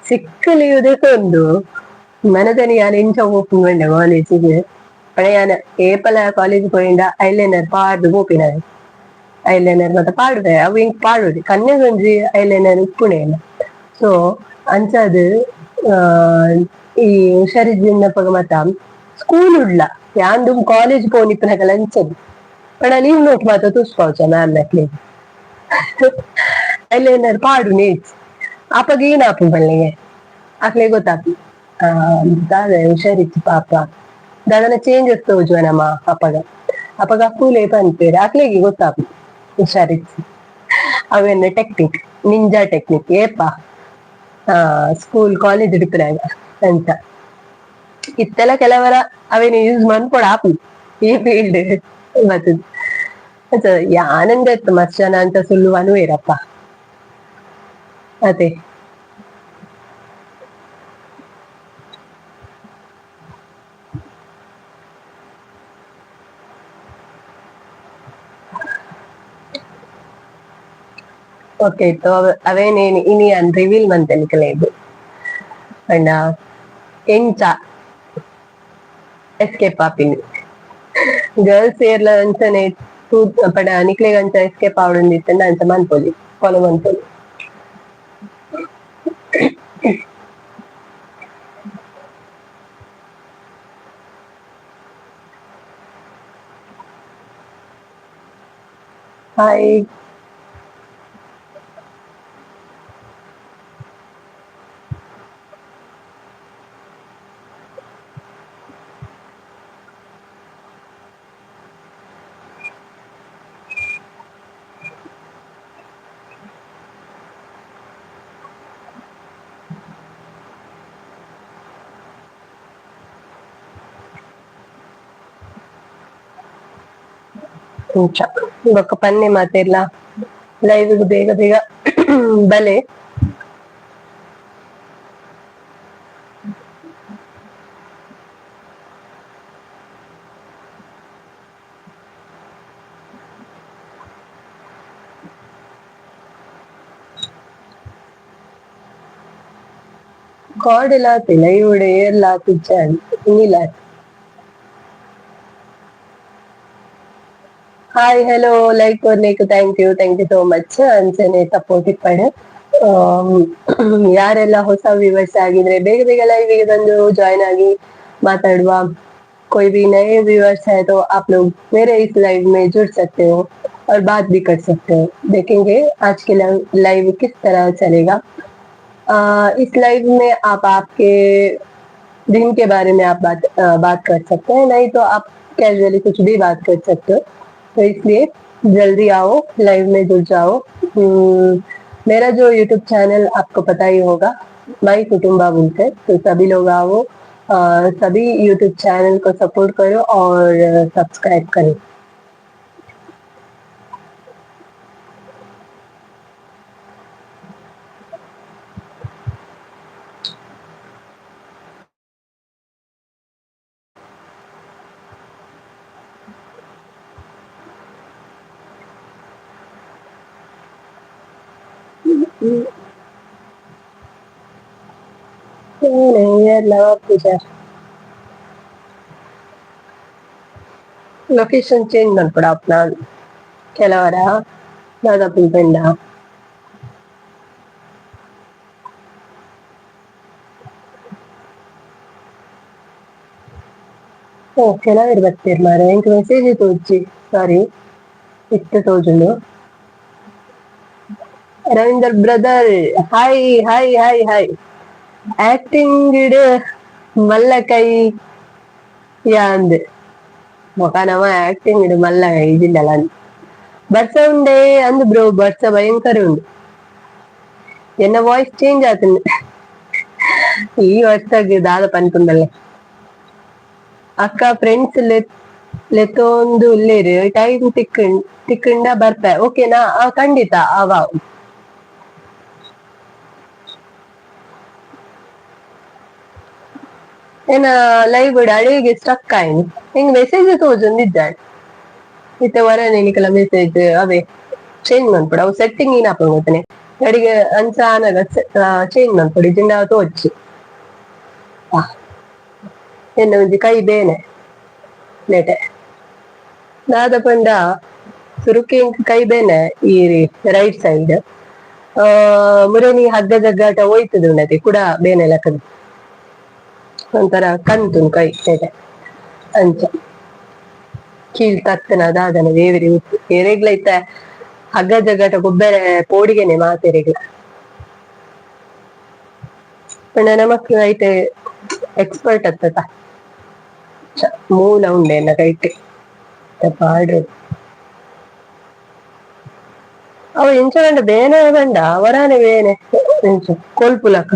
ಸಿಕ್ ಲೀವ್ ದೆತೊಂದು ಮನದನಿ ಯಾನ್ ಎಂಚ ಪೋಪುಂಡು ಪಂಡೆ ಕಾಲೇಜಿಗ್. ಪಂಡ ಯಾನ್ ಏಪಲ ಕಾಲೇಜ್ ಪೋಯಿಂಡ ಐಲೈನರ್ ಪಾಡ್ದ್ ಪೋಪಿನಾಯೆ. ಐಲೈನರ್ ಮಾತ ಪಾಡುವೆ, ಅವು ಎಂಕ್ ಪಾಡೊಲಿ ಕಣ್ಣೆಗ್ ಒಂಜಿ ಐಲೈನರ್ ಇಪ್ಪುನೆ ಎನ್ನ. ಸೊ ಅಂಚಾದ್ ಈ ಹುಷಾರಿಜ್ಜಿನಪಗ ಮಾತ ಸ್ಕೂಲ್ ಉಡ್ಲ ಯಾನ್ ದುಂಬು ಕಾಲೇಜ್ ಪೋವೊಂದಿಪ್ಪುನಗಲ ಅಂಚನೆ. ಪಂಡ ಲೀವ್ ನೋಟ್ ಮಾತ ತೋಜ್ಪಾವುಜ ಮ್ಯಾಮ್ ನಕ್ಲೆಗ್. ಐಲೈನರ್ ಪಾಡುನೆ ಇಜ್ಜಿ. ಅಪಗ ಏನಾಪು ಬಲ್ಲಿಗೆ ಅಕ್ಲೆ ಗೊತ್ತಾಪು ದಾದ ಹುಷಾರಿತ್ತು ಪಾಪ ದಾದನ ಚೇಂಜಸ್ ತೋಜುವ ನಮ್ಮ ಅಪಗ ಅಪಗ ಕೂಲೆ ಪನ್ಪೇರು ಅಕ್ಲೆಗೆ ಗೊತ್ತಾಪು ಹುಷಾರಿತ್ತು. ಅವೆನ್ನ technique ninja technique ಏಪ school college ಇಡ್ಪುನಾಗ ಅಂತ ಇತ್ತೆಲ್ಲ ಕೆಲವರ ಅವೇನು ಯೂಸ್ ಮನ್ಪೊಡ ಆಪು ಈ ಫೀಲ್ಡ್ ಬರ್ತದೆ. ಯಾನಂದ ಇತ್ತು ಮಸ್ತ್ ಜನ ಅಂತ ಸುಳ್ಳು ಅನುವೇರಪ್ಪ ಅದೇ. ಓಕೆ ಇತ್ತು ಅವೇನೇನು ಇನಿ ಅನ್ ರಿವೀಲ್ ಮಂತೆನಿಕಲೇಗು ಪಂಡ ಎಂಚ ಎಸ್ಕೇಪ್ ಆಪಿನಿ ಗರ್ಲ್ಸ್ ಏರ್ಲ ಅಂಚನೆ ಪಂಡ ನಿಕ್ಲೆಗ್ ಅಂಚ ಎಸ್ಕೇಪ್ ಆವೊಡೊಂದಿತ್ತುಂಡ ಅಂಚ ಮನ್ಪೊಲಿ ಫಾಲೋ ಮನ್ಪೊಲಿ. ಹಾಯ್. ಇಂಚ ಬೊಕ್ಕ ಪನ್ನೆ ಮಾತೆರ್ಲ ಲೈವ್ ಬೇಗ ಬೇಗ ಬಲೆ. ಕಾರ್ಡ್ ಎಲ್ಲ ಲೈವ್ ಏರ್ಲ ಆತಿಜ್ಜಾಂಡ್ ಇನಿಲ. Hi hello like ಕೊರ್ನೇಕ್ thank you thank you so much. ಅಂಚನೆ ಸಪೋರ್ಟ್ ಇಪ್ಪಡ್. ಯಾರೆಲ್ಲ ಹೊಸ ವ್ಯೂವರ್ಸ್ ಆಗಿದ್ರೆ ಬೇಗ ಬೇಗ ಲೈವ್ ಗೆ ಬಂದು ಜಾಯಿನ್ ಆಗಿ ಮಾತಾಡುವ. कोई भी नए व्यूअर्स है तो आप लोग मेरे इस लाइव में जुड़ सकते हो और बात भी कर सकते हो। देखेंगे आज के लाइव किस तरह चलेगा। इस लाइव में आप आपके दिन के बारे में आप बात बात कर सकते हैं, नहीं तो आप कैजुअली कुछ भी बात कर सकते हो। तो इसलिए जल्दी आओ, लाइव में जुड़ जाओ। मेरा जो यूट्यूब चैनल आपको पता ही होगा, माई कुटुंबा बोलकर, तो सभी लोग आओ, सभी यूट्यूब चैनल को सपोर्ट करो और सब्सक्राइब करो। ಲೊಕೇಶನ್ ಚೇಂಜ್ ಮನ್ಪೊಡ ಅಪ್ನ ಕೆಲವರ ದಾದ ಪಂಡ. ಓ ಕೆಲವರು ಬರ್ತೀರ್ ಮಾರೆ, ಎಂಕ್ ಮೆಸೇಜ್ ತೋಜಿ, ಸಾರಿ ಇತ್ತೆ ತೋಜುಂಡು. Ravinder brother hi hi hi hi. Acting ಮಲ್ಲ ಕೈ ಯಾಂದ್ ಮೊಕನಮ ಆಕ್ಟಿಂಗ್ ಇಡು ಮಲ್ಲ ಇಜಿಂಡಲ ಬರ್ಸ ಉಂಡೆ ಅಂದ್ ಬ್ರೋ, ಬರ್ಸ ಭಯಂಕರ ಉಂಡು. ಎನ್ನ ವಾಯ್ಸ್ ಚೇಂಜ್ ಆತಂದು ಈ ವರ್ಷಗ್ ದಾದ ಪನ್ಪುಂಡಲ್ಲ. ಅಕ್ಕ ಫ್ರೆಂಡ್ಸ್ ಲೆತ್ತೊಂದು ಉಲ್ಲೇರು ಟೈಮ್ ತಿಕ್ಕಂಡ ಬರ್ಪೆ ಓಕೆನಾ? ಖಂಡಿತ ಅವ ಏನ ಲೈವ್ ಅಡಿಗೆ ಸ್ಟಕ್ ಆಯ್ನಿ ಹಿಂಗ್ ಮೆಸೇಜ್ ತೋಜೊಂದಿದ್ದಾಳೆ ಇತ್ತೆ ವರನೆ ನಿಕಲ ಮೆಸೇಜ್ ಅವೇ ಚೇಂಜ್ ಮನ್ಪೊಡು ಅವು ಸೆಟ್ಟಿಂಗ್ ಏನಾಪುಂಡು ಗೊತ್ತನೆ ಅಡಿಗೆ ಅಂಚ ಆನಗ ಚೇಂಜ್ ಮನ್ಪೊಡು ಇಜಿಂಡ ಅವು ತೋಜಿ. ಎನ್ನ ಒಂಜಿ ಕೈ ಬೇನೆ ನೆಟೆ ದಾದ ಪಂಡ ಸುರುಕೆ ಎಂಕ್ ಕೈ ಬೇನೆ ಈ ರೈಟ್ ಸೈಡ್ ಮುರನಿ ಹಗ್ಗ ಜಗ್ಗಾಟ ಹೋಯ್ತದ ಉಂಡತೆ ಕುಡ ಬೇನೆ ಲಕ್ಕದ ಒಂಥರ ಕಂತುನ್ ಕೈ ನೆಟೆ ಅಂಚ ಕೀಳ್ ತತ್ತನ ದಾದನ ದೇವರಿ ಏರೆಗ್ಲ ಇತ್ತ ಹಗ್ಗ ಜಗ್ಗಾಟ ಗೊಬ್ಬರ ಪೋಡಿಗೆನೆ ಮಾತೆರೆಗ್ಲ. ಪಂಡ ನಮಕ್ ಐತೆ ಎಕ್ಸ್ಪರ್ಟ್ ಅತ್ತತ. ಮೂಲ ಉಂಡೆ ಎನ್ನ ಕೈಟ್ ಪಾಡ್ರು. ಅವು ಎಂಚ ಪಂಡ ಬೇನೆ ಪಂಡ ವರಾನೆ ಬೇನೆ ಎಂಚ ಕೊಲ್ಪುಲಕ.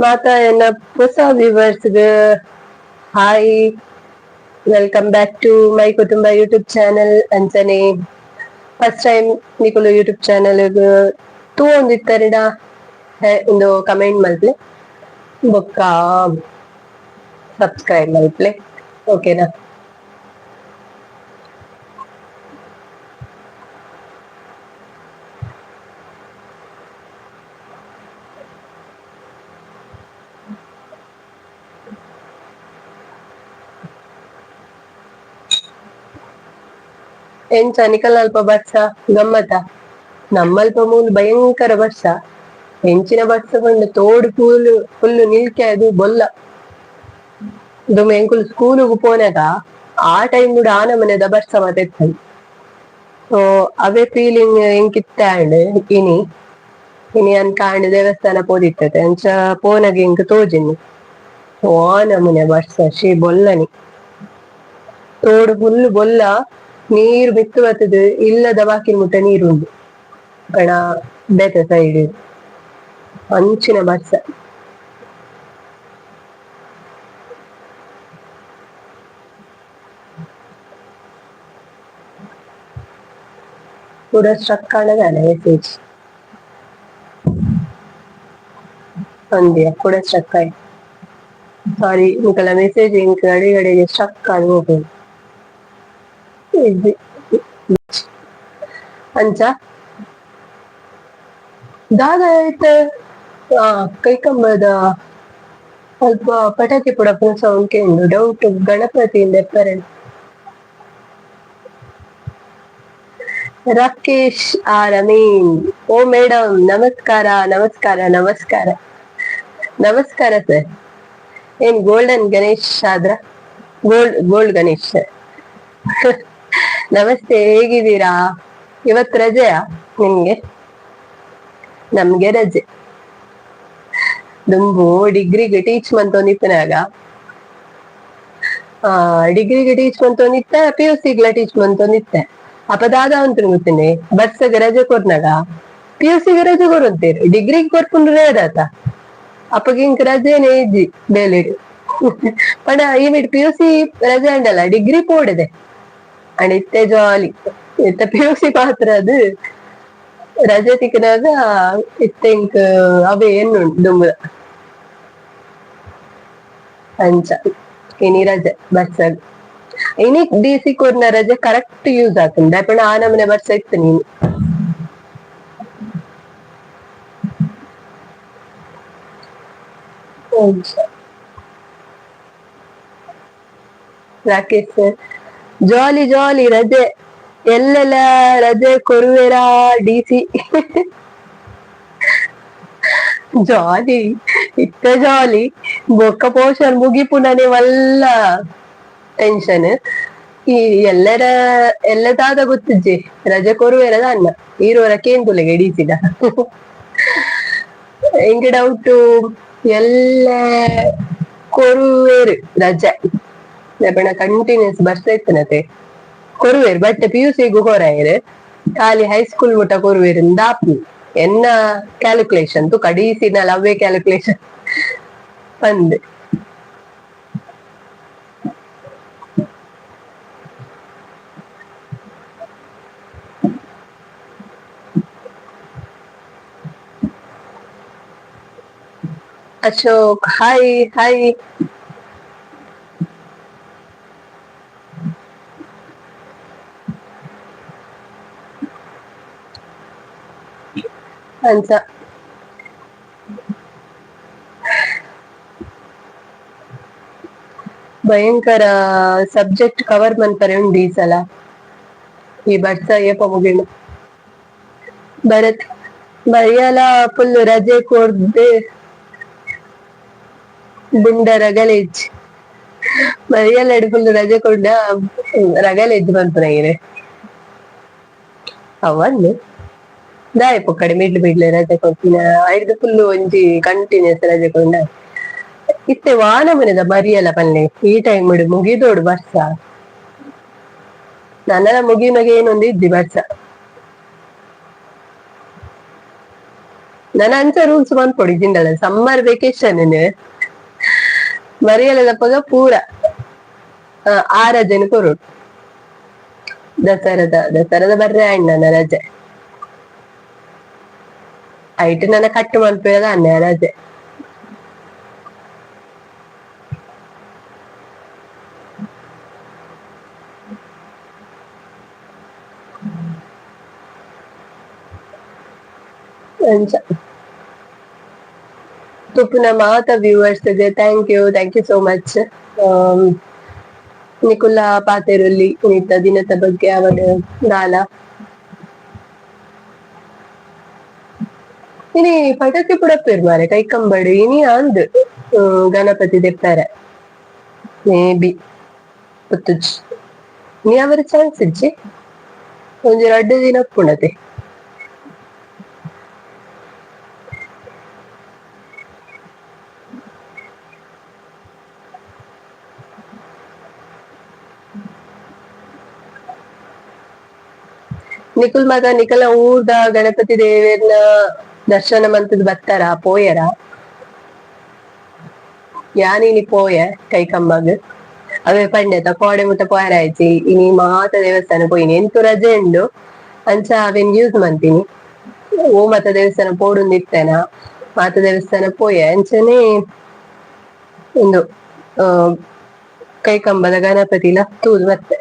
ಮಾತ ಎನ್ನ ಹೊಸ viewers hi, welcome back to my Kutumba YouTube channel. ಅಂಚನೆ ಫಸ್ಟ್ ಟೈಮ್ ನಿಕುಲು ಯೂಟ್ಯೂಬ್ ಚಾನೆಲ್ ತೂವೊಂದಿತ್ತರಿಡ ಒಂದು ಕಮೆಂಟ್ ಮಲ್ಪ್ಲೆ ಬೊಕ್ಕ ಸಬ್ಸ್ಕ್ರೈಬ್ ಮಲ್ಪ್ಲೆ, ಓಕೆನಾ? ಎಂಚ ನಿಕಲ್ನ ಅಲ್ಪ ಬರ್ಸ ಗಮ್ಮತ? ನಮ್ಮಲ್ಪ ಮೂಲು ಭಯಂಕರ ಬರ್ಸ. ಎಂಚಿನ ಬರ್ಸ ಪಂಡ ತೋಡು ಪೂಲು ಫುಲ್ಲು ನಿಲ್ಕೆ ಅದು ಬೊಲ್ಲ. ದುಂಬು ಎಂಕುಲು ಸ್ಕೂಲುಗು ಪೋನಾಗ ಆ ಟೈಮ್ ಕೂಡ ಆ ನಮೂನೆದ ಬರ್ಸ ಮಾತ ಇತ್ತಂಡ್. ಸೊ ಅವೇ ಫೀಲಿಂಗ್ ಎಂಕ್ ಇತ್ತೆ ಆಂಡ್. ಇನಿ ಇನಿ ಅನ್ಕ ಆಂಡ್ ದೇವಸ್ಥಾನ ಪೋದಿತ್ತತೆ, ಅಂಚ ಪೋನಗ ಎಂಕ್ ತೋಜಿಂಡ್ ಆ ನಮೂನೆ ಬರ್ಸ. ಶೀ ಬೊಲ್ಲನಿ ತೋಡು ಫುಲ್ ಬೊಲ್ಲ, ನೀರ್ ಮಿತ್ತ್ ಬತ್ತುದು ಇಲ್ಲದ ಬಾಕಿಲ್ ಮುಟ್ಟ ನೀರ್ ಉಂಡು ಪಣ ಬೇತೆ ಸೈಡ್ ಅಂಚಿನ ಬರ್ಸ. ಪೂರ ಸ್ಟ್ರಕ್ ಆಂಡ ಮೆಸೇಜ್ ಅಂದ್ಯಾ ಕೂಡ ಸ್ಟ್ರಕ್ ಆಯ್. ಸಾರಿ, ನಿಕಲ್ನ ಮೆಸೇಜ್ ಎಂಕ್ ಅಡೆ ಅಡೆಗೆ ಸ್ಟ್ರಕ್ ಆದ್ ಪೋಪುಂಡು. ಅಂಚ ದಾದ ಐತೆ ಕೈಕಂಬದ ಅಲ್ಪ ಪಟಾಕಿ ಪುಡಪುನ ಸೌಂಡ್ ಕೇಂಡು, ಡೌಟ್ ಗಣಪತಿಯಿಂದ ಎಪ್ಪರೆ. ರಾಕೇಶ್ ಆರ್ ಅಮೀನ್, ಓ ಮೇಡಮ್ ನಮಸ್ಕಾರ ನಮಸ್ಕಾರ ನಮಸ್ಕಾರ ನಮಸ್ಕಾರ ಸರ್. ಏನ್ ಗೋಲ್ಡನ್ ಗಣೇಶ್ ಆದ್ರ? Gold gold Ganesh. ನಮಸ್ತೆ, ಹೇಗಿದ್ದೀರಾ? ಇವತ್ತು ರಜೆಯಾ ನಿಮ್ಗೆ? ನಮ್ಗೆ ರಜೆ. ದುಂಬು ಡಿಗ್ರಿಗೆ ಟೀಚ್ ಮಂತೊಂದಿಪ್ಪುನಾಗ, ಡಿಗ್ರಿಗೆ ಟೀಚ್ ಮಂತೊಂದಿತ್ತ, ಪಿಯುಸಿಗ್ಲ ಟೀಚ್ ಮಂತೊಂದಿತ್ತೆ. ಅಪ ದಾದ ಅಂತು ಗೊತ್ತೇನೆ, ಬರ್ಸಗ್ ರಜೆ ಕೊರ್ನಾಗ ಪಿಯುಸಿಗೆ ರಜೆ ಕೊರಂತೇರು, ಡಿಗ್ರಿಗೆ ಕೊರ್ಪುಂಡು ರೇದಾತ. ಅಪಗ ಇಂಕ್ ರಜೆನೆ ಇಜ್ಜಿ ಬೇಲೆಡ್. ಪಂಡ ಈ ಪಿಯುಸಿ ರಜೆ ಅಂಡಲ್ಲ, ಡಿಗ್ರಿ ಪೋಡಿದೆ ಅಂಡ್ ಇತ್ತೆ ಜಾಲಿ. ಇತ್ತೆ ಪಿಯುಸಿ ಮಾತ್ರ ಅದು ರಜೆ ತಿಕ್ಕಿನಾಗ. ಇತ್ತೆ ಇಂಕ್ ಅವೇ ಎನ್ನುಂಡು ದುಂಬುದ. ಅಂಚ ಇನಿ ರಜೆ ಬರ್ಸಗ್. ಇನಿ ಡಿಸಿ ಕೊರ್ನ ರಜೆ ಕರೆಕ್ಟ್ ಯೂಸ್ ಆತುಂಡು, ಪಂಡ ಆ ನಮೂನೆ ಬರ್ಸ ಇತ್ತು ನೀನು. ರಾಕೇಶ್ ಸರ್ ಜಾಲಿ ಜಾಲಿ ರಜೆ. ಎಲ್ಲೆಲ್ಲ ರಜೆ ಕೊರುವೆರಾ ಡಿಸಿ? ಜಾಲಿ ಇತ್ತೆ ಜಾಲಿ, ಬೊಕ್ಕ ಪೋಷನ್ ಮುಗಿಪುನನೆ ಮಲ್ಲ ಟೆನ್ಷನ್. ಈ ಎಲ್ಲರ ಎಲ್ಲದಾದ ಗೊತ್ತಿಜ್ಜಿ, ರಜೆ ಕೊರುವೆರ ಅನ್ನ ಈರೋರ ಕೇಂದುಲೆಗೆ ಡಿಸಿದ. ಎಂಕ್ ಡೌಟ್ ಎಲ್ಲ ಕೊರುವೆರು ರಜೆ, ಪಂಡ ಕಂಟಿನ್ಯೂಸ್ ಬರ್ಸ ಇತ್ತನತೆ ಕೊರುವೆರ್. ಬಟ್ ಪಿಯುಸಿಗು ಕೊರಾಯೆರ್, ಖಾಲಿ ಹೈಸ್ಕೂಲ್ ಮುಟ್ಟ ಕೊರುವೆರ್ ದಾಪು ಎನ್ನ ಕ್ಯಾಲ್ಕುಲೇಷನ್. ತುಕ ಡಿಸಿನಲ ಅವೇ ಕ್ಯಾಲ್ಕುಲೇಷನ್ ಪಂದ್. Ashok hi hi. ಅಂಚ ಭಯಂಕರ ಸಬ್ಜೆಕ್ಟ್ ಕವರ್ ಮನ್ಪರೆ ಉಂಡು ಈ ಸಲ. ಈ ಬರ್ಸ ಏಪ ಮುಗಿಂಡು? ಭರತ್ ಬರಿಯಲ ಫುಲ್ ರಜೆ ಕೊರ್ದೆ. ಬುಂಡ ರಗಲೆಜ್ ಮರಿಯಲಡ್ ಫುಲ್ ರಜೆ ಕೊಂಡ ರಗಲೆಜ್ ಪನ್ಪುನ ಅವಂದ್ ದಾಯೆ ಪೊಕ್ಕಡೆ ಮಿಡ್ಲ್ ಮಿಡ್ಲ್ ರಜೆ ಕೊರ್ಪಿನ ಐಡ್ದ್ ಫುಲ್ ಒಂಜಿ ಕಂಟಿನ್ಯೂಸ್ ರಜೆ ಕೊಂಡ ಇತ್ತೆ ವಾನ ಮನೆದ ಮರಿಯಲ ಪನ್ಲೆ ಈ ಟೈಮ್ ಮುಗಿದೋಡು ಬರ್ಸ. ನನಲ ಮುಗಿಯುನಗ ಏನೊಂದು ಇಜ್ಜಿ ಬರ್ಸ. ನನ ಅಂಚ ರೂಲ್ಸ್ ಮನ್ಪೊಡು ಇಜಿಂಡಲ ಸಮ್ಮರ್ ವೆಕೇಶನ್ ಮರಿಯಲದಪಗ ಪೂರ ಆ ರಜೆನ್ ಕೊರೊಡು. ದಸರದ ದಸರದ ಬರ್ರೆ ಆಂಡ್ ನನ್ನ ರಜೆ. ಐಟ್ ನನ ಕಟ್ ಮನ್ಪುವೆದ ಅನ್ನ ರಜೆ. ಅಂಚ ತೂಪುನ ಮಾತ ವ್ಯೂವರ್ಸ್ ಗ್ thank you, thank you so much. ನಿಕುಲ್ಲ ಪಾತೆರೊಲಿ ಇನಿತ ದಿನತ ಬಗ್ಗೆ ಆವಡ್ ದಾಲ. ಇನಿ ಪಟಾಕಿ ಪುಡಪೆರ್ ಮಾರೆ ಕೈಕಂಬಡ್ ಇನಿ ಆಂದ್ ಗಣಪತಿ ದೆಪ್ಪರೆ ಮೇ ಬಿ ಗೊತ್ತುಜ್ಜಿ ಇನಿ ಅವರ ಚಾನ್ಸ್ ಇಜ್ಜಿ ಒಂಜಿ ರಡ್ಡ್ ದಿನ ಉಪ್ಪುಂಡತೆ. ನಿಕುಲ್ ಮಾತ ನಿಕಲ್ನ ಊರ್ದ ಗಣಪತಿ ದೇವೆರ್ನ ದರ್ಶನ ಮಂತುದು ಬತ್ತಾರ ಪೋಯೆರ? ಯಾನ್ ಇನಿ ಪೋಯೆ ಕೈಕಂಬಗ್ ಅವೇ ಪಂಡೆತ ಕೋಡೆ ಮುಟ್ಟ ಪೋಯೆರೆ ಆಯ್ಜಿ ಇನಿ ಮಾತ ದೇವಸ್ಥಾನ ಪೋಯಿನಿ ಎಂತು ರಜೆ ಉಂಡು ಅಂಚ ಅವೆನ್ ಯೂಸ್ ಮಂತಿನಿ. ಓ ಮಾತ ದೇವಸ್ಥಾನ ಪೋಡುಂದು ಇತ್ತೆನ ಮಾತ ದೇವಸ್ಥಾನ ಪೋಯೆ ಅಂಚನೆ ಉಂದು ಕೈಕಂಬದ ಗಣಪತಿಲ ತೂದು ಬತ್ತೆ.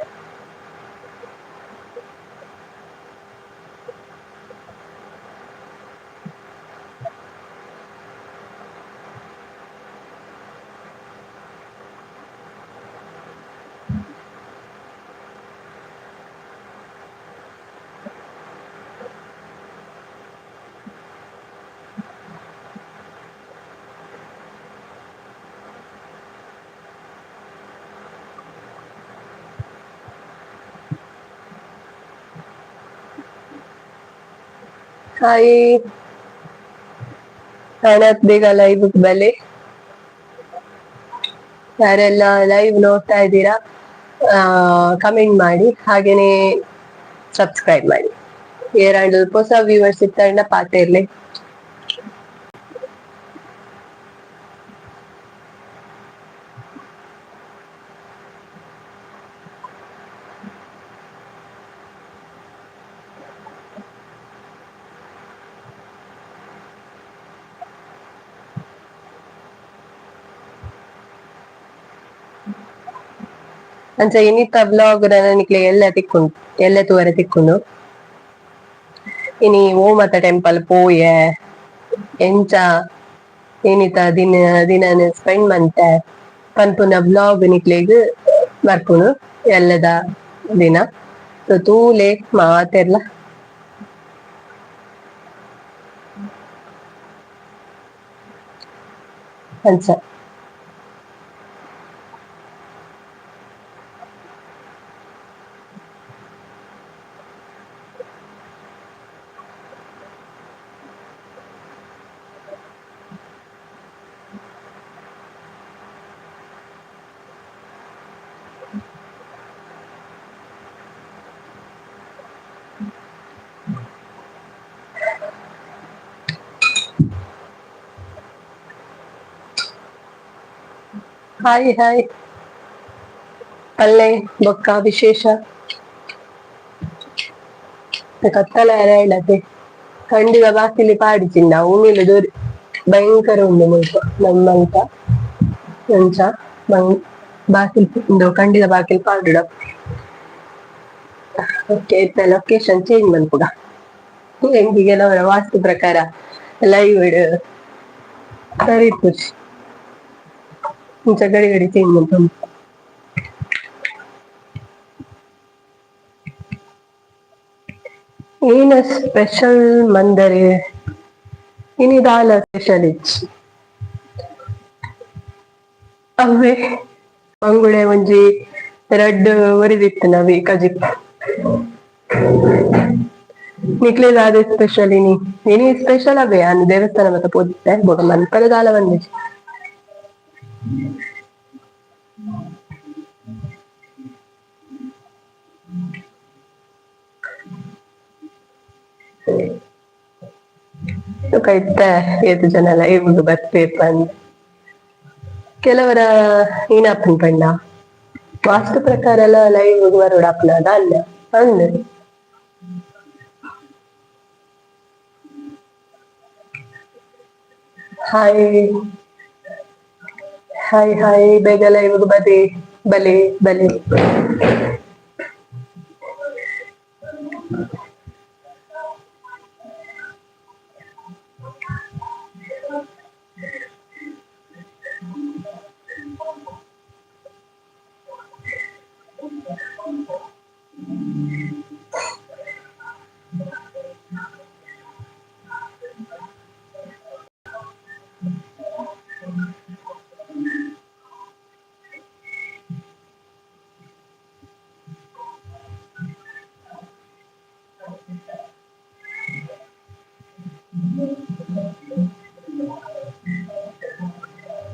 ಹಾಯ್, ಆನಾತ್ ಬೇಗ ಲೈವ್ ಬಲೆ. ಯಾರೆಲ್ಲ ಲೈವ್ ನೋಡ್ತಾ ಇದ್ದೀರಾ ಕಮೆಂಟ್ ಮಾಡಿ, ಹಾಗೇನೆ ಸಬ್ಸ್ಕ್ರೈಬ್ ಮಾಡಿ. ಏರಾಂಡಲ ಹೊಸ ವ್ಯೂವರ್ಸ್ ಇತ್ತಂಡ ಪಾತೆರ್ಲೆ. ಅಂಚ ಇನಿತ ವ್ಲಾಗ್ ನಿಕ್ಲೆ ಎಲ್ಲ ತಿಕ್ಕುಂಡು, ಎಲ್ಲ ತೂವರೆ ತಿಕ್ಕುಂಡು. ಇನಿ ಓಮತ ಟೆಂಪಲ್ ಪೋಯೆ ಎಂಚ ಇನಿತ ದಿನ ದಿನನ್ ಸ್ಪೆಂಡ್ ಮಂತೆ ಪನ್ಪುನ ವ್ಲಾಗ್ ನಿಕ್ಲೆಗ್ ಬರ್ಪುಂಡು ಎಲ್ಲದ ದಿನ. ಸೊ ತೂಲೆ ಮಾತೆರ್ಲ. ಅಂಚ ಹಾಯ್ ಹಾಯ್ ಪಲ್ಲೆ ಬೊಕ್ಕ ವಿಶೇಷ ಕತ್ತಲೆ ಅರಳತೆ ಖಂಡಿತ ಬಾಕಿಲಿ ಪಾಡಿಚಿಂಡ ಉಮಿಲು ದೊರಿ ಭಯಂಕರ ಉಂಡು ಮುಲ್ಪ ನಮ್ಮಲ್ತ ಅಂಚ ಬಾಕಿಲ್ ಉಂದು ಖಂಡಿತ ಬಾಕಿಲ್ ಪಾಡುಡ. ಓಕೆ, ಇತ್ತೆ ಲೊಕೇಶನ್ ಚೇಂಜ್ ಮನ್ಪುಗ. ಎಂಕಿಗೆಲ್ಲ ವಾಸ್ತು ಪ್ರಕಾರ ಲೈವ್ ಸರಿ ಇಪ್ಪುಜಿ, ಇಂಚ ಗಡಿ ಗಡಿ ಚೇಂಜ್ ಮನ್ಪುಂಡು. ಏನ ಸ್ಪೆಷಲ್ ಮಂದರೆ? ಇನಿ ದಾಲ ಸ್ಪೆಷಲ್ ಇಜ್ಜಿ. ಅವೇ ಬಂಗುಡೆ ಒಂಜಿ ರಡ್ಡ್ ಒರಿದಿತ್ತು ನವಿ ಕಜಿಪ್. ನಿಕ್ಲೆ ದಾದ ಸ್ಪೆಷಲ್ ಇನಿ? ಇನಿ ಸ್ಪೆಷಲ್ ಅವೇ ಅನ್ ದೇವಸ್ಥಾನ ಮತ್ತ ಪೋದಿತ್ತೆ ಬೊಕ ಮನ್ಪರೆ ದಾಲ ಬಂದಿಜಿ. ಬೊಕ ಇತ್ತೆ ಏತ್ ಜನ ಲೈವ್ ಗ್ ಬರ್ಪೆರ್ ಪಂದ್. ಕೆಲವರ ಏನಾಪುಂಡು ಪಂಡ ವಾಸ್ತು ಪ್ರಕಾರ ಎಲ್ಲ ಲೈವ್ ಗ್ ಬರೊಡಾಪುನ ದಾನ್ನ ಅಂದ್. Hi hi hi, ಬೇಗ ಲೈವ್ ಗ್ ಬದಿ ಬಲೆ ಬಲೆ.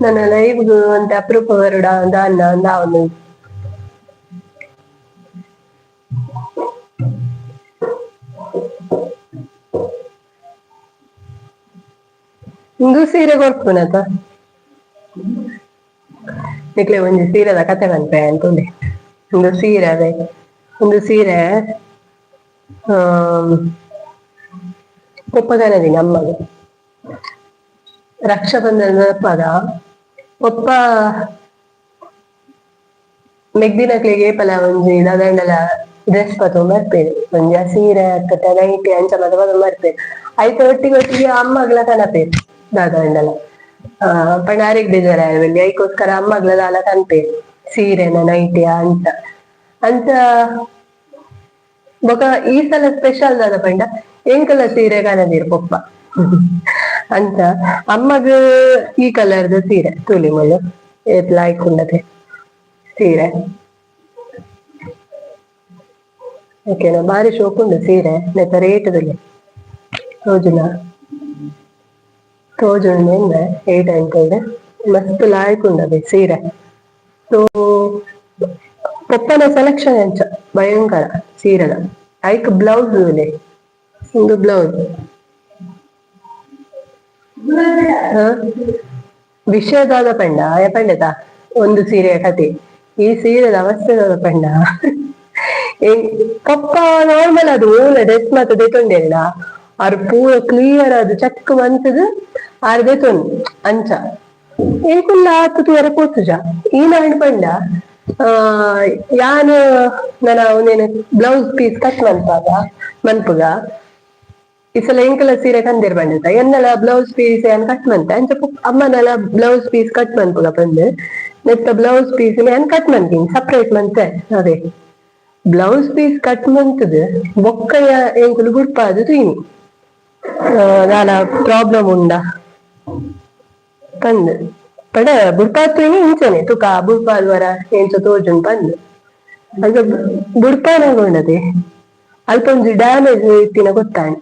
ನನ್ನ ಲೈವ್ ಗ್ ಒಂತೆ ಅಪರೂಪ ಬರೊಡ ದಾನ್ನ ಅಂದ್. ಉಂದು ಸೀರೆ ಕೊರ್ಪುನತ ನಿಕ್ಲೆ ಒಂಜಿ ಸೀರೆದ ಕತೆ ಪನ್ಪೆ ಅಂತುಂಡೆ. ಉಂದು ಸೀರೆ ಅದೇ ಉಂದು ಸೀರೆ ಪೊಪ್ಪಗನದಿನ ಅಮ್ಮಗ್ ರಕ್ಷಾಬಂಧನ ಪದ ಪೊಪ್ಪ ಮೆಗ್ದಿನಕ್ಲೆಗ್ ಏಪಲ ಒಂಜಿ ದಾದಾಂಡಲ ಡ್ರೆಸ್ ಪತೊಂದು ಬರ್ಪೆರ್, ಒಂಜಿ ಆ ಸೀರೆ ಅತ್ತಟ ನೈಟಿ ಅಂಚ ಮಾತ ಪತೊಂದು ಬರ್ಪೆರ್. ಐತ ಒಟ್ಟಿಗೆ ಒಟ್ಟಿಗೆ ಅಮ್ಮಗ್ಲ ಕನಪೆರ್ ದಾದಾಂಡಲ. ಪಂಡ ಅರೆಗ್ ಬೇಜಾರಾಯೆರೆ ಐಕೋಸ್ಕರ ಅಮ್ಮಗ್ಲ ದಾಲ ಕನ್ಪೆರ್, ಸೀರೆನ ನೈಟಿಯ ಅಂಚ ಅಂಚ. ಬೊಕ ಈ ಸಲ ಸ್ಪೆಷಲ್ ದಾದ ಪಂಡ ಎಂಕಲ ಸೀರೆ ಕನದೀರ್ ಪೊಪ್ಪ. ಅಂಚ ಅಮ್ಮಗ್ ಈ ಕಲರ್ ದ ಸೀರೆ ತೂಲಿ ಮೂಲು ಏತ್ ಲಾಯ್ಕ್ ಉಂಡತೆ ಸೀರೆ. ಓಕೆನಾ? ಬಾರಿ ಶೋಕುಂಡು ಸೀರೆ. ನೆತ್ತ ರೇಟ್ ತೂಲೆ, ತೋಜುನ? ತೋಜುಂಡು 800. ಮಸ್ತ್ ಲಾಯ್ಕ್ ಉಂಡದೆ ಸೀರೆ. ಸೊ ಪೊಪ್ಪನ ಸೆಲೆಕ್ಷನ್ ಅಂಚ ಭಯಂಕರ ಸೀರೆದ. ಐಕ್ ಬ್ಲೌಸ್ ತೂಲೆ, ಉಂದು ಬ್ಲೌಸ್. ವಿಷಯ ದಾದ ಪಂಡ ಪಂಡೆತ ಒಂದು ಸೀರೆಯ ಕತೆ. ಈ ಸೀರೆದ ಅವಸ್ಥೆ ದಾದ ಪಂಡ, ಪಪ್ಪ ನಾರ್ಮಲ್ ಅದು ಓಲ ಡ್ರೆಸ್ ಮಾತ ದೆತೊಂಡೆಲ್ಲ ಆರ್ ಪೂರ ಕ್ಲಿಯರ್ ಅದು ಚೆಕ್ ಮಂತುದು ಆರ್ ದೆತೊಂದು ಅಂಚ. ಎಂಕುಲ್ಲ ಆತ್ ತೂವರೆ ಪೋತುಜ. ಈನಾಂಡ್ ಪಂಡ ಯಾನ್ ನನ ಒಂದೇನು blouse piece cut ಮನ್ಪಾಗ ಮನ್ಪುಗ ಈ ಸಲ ಎಂಕಲ ಸೀರೆ ಕಂದೆರ್ ಪಂಡೆತ ಎನ್ನಲ ಬ್ಲೌಸ್ ಪೀಸ್ ಯಾನ್ ಕಟ್ ಮಂತೆ. ಅಂಚ ಅಮ್ಮನಲ blouse piece cut ಮನ್ಪುಗ ಪಂದ್ ನೆತ್ತ ಬ್ಲೌಸ್ ಪೀಸ್ ಯಾನ್ ಕಟ್ ಮನ್ತೀನಿ, ಸಪರೇಟ್ ಮಂತೆ. ಅದೇ blouse piece cut ಮಂತುದು ಬೊಕ್ಕ ಎಂಕುಲು ಬುಡ್ಪಾದ್ ತೂಯಿನಿ ದಾಲ ಪ್ರಾಬ್ಲಮ್ ಉಂಡ ಪಂದ್. ಪಂಡ ಬುಡ್ಪಾದ್ ತೂಯಿನಿ ಇಂಚನೆ ತುಕ ಬುಡ್ಪಾದ್ ವರ ಎಂಚ ತೋಜುಂಡು ಪಂದ್. ಅಂಚ ಬುಡ್ಪಾನಗ ಉಂಡತೆ ಅಲ್ಪ ಒಂಜಿ ಡ್ಯಾಮೇಜ್ ಇತ್ತಿನ ಗೊತ್ತಾಂಡ್.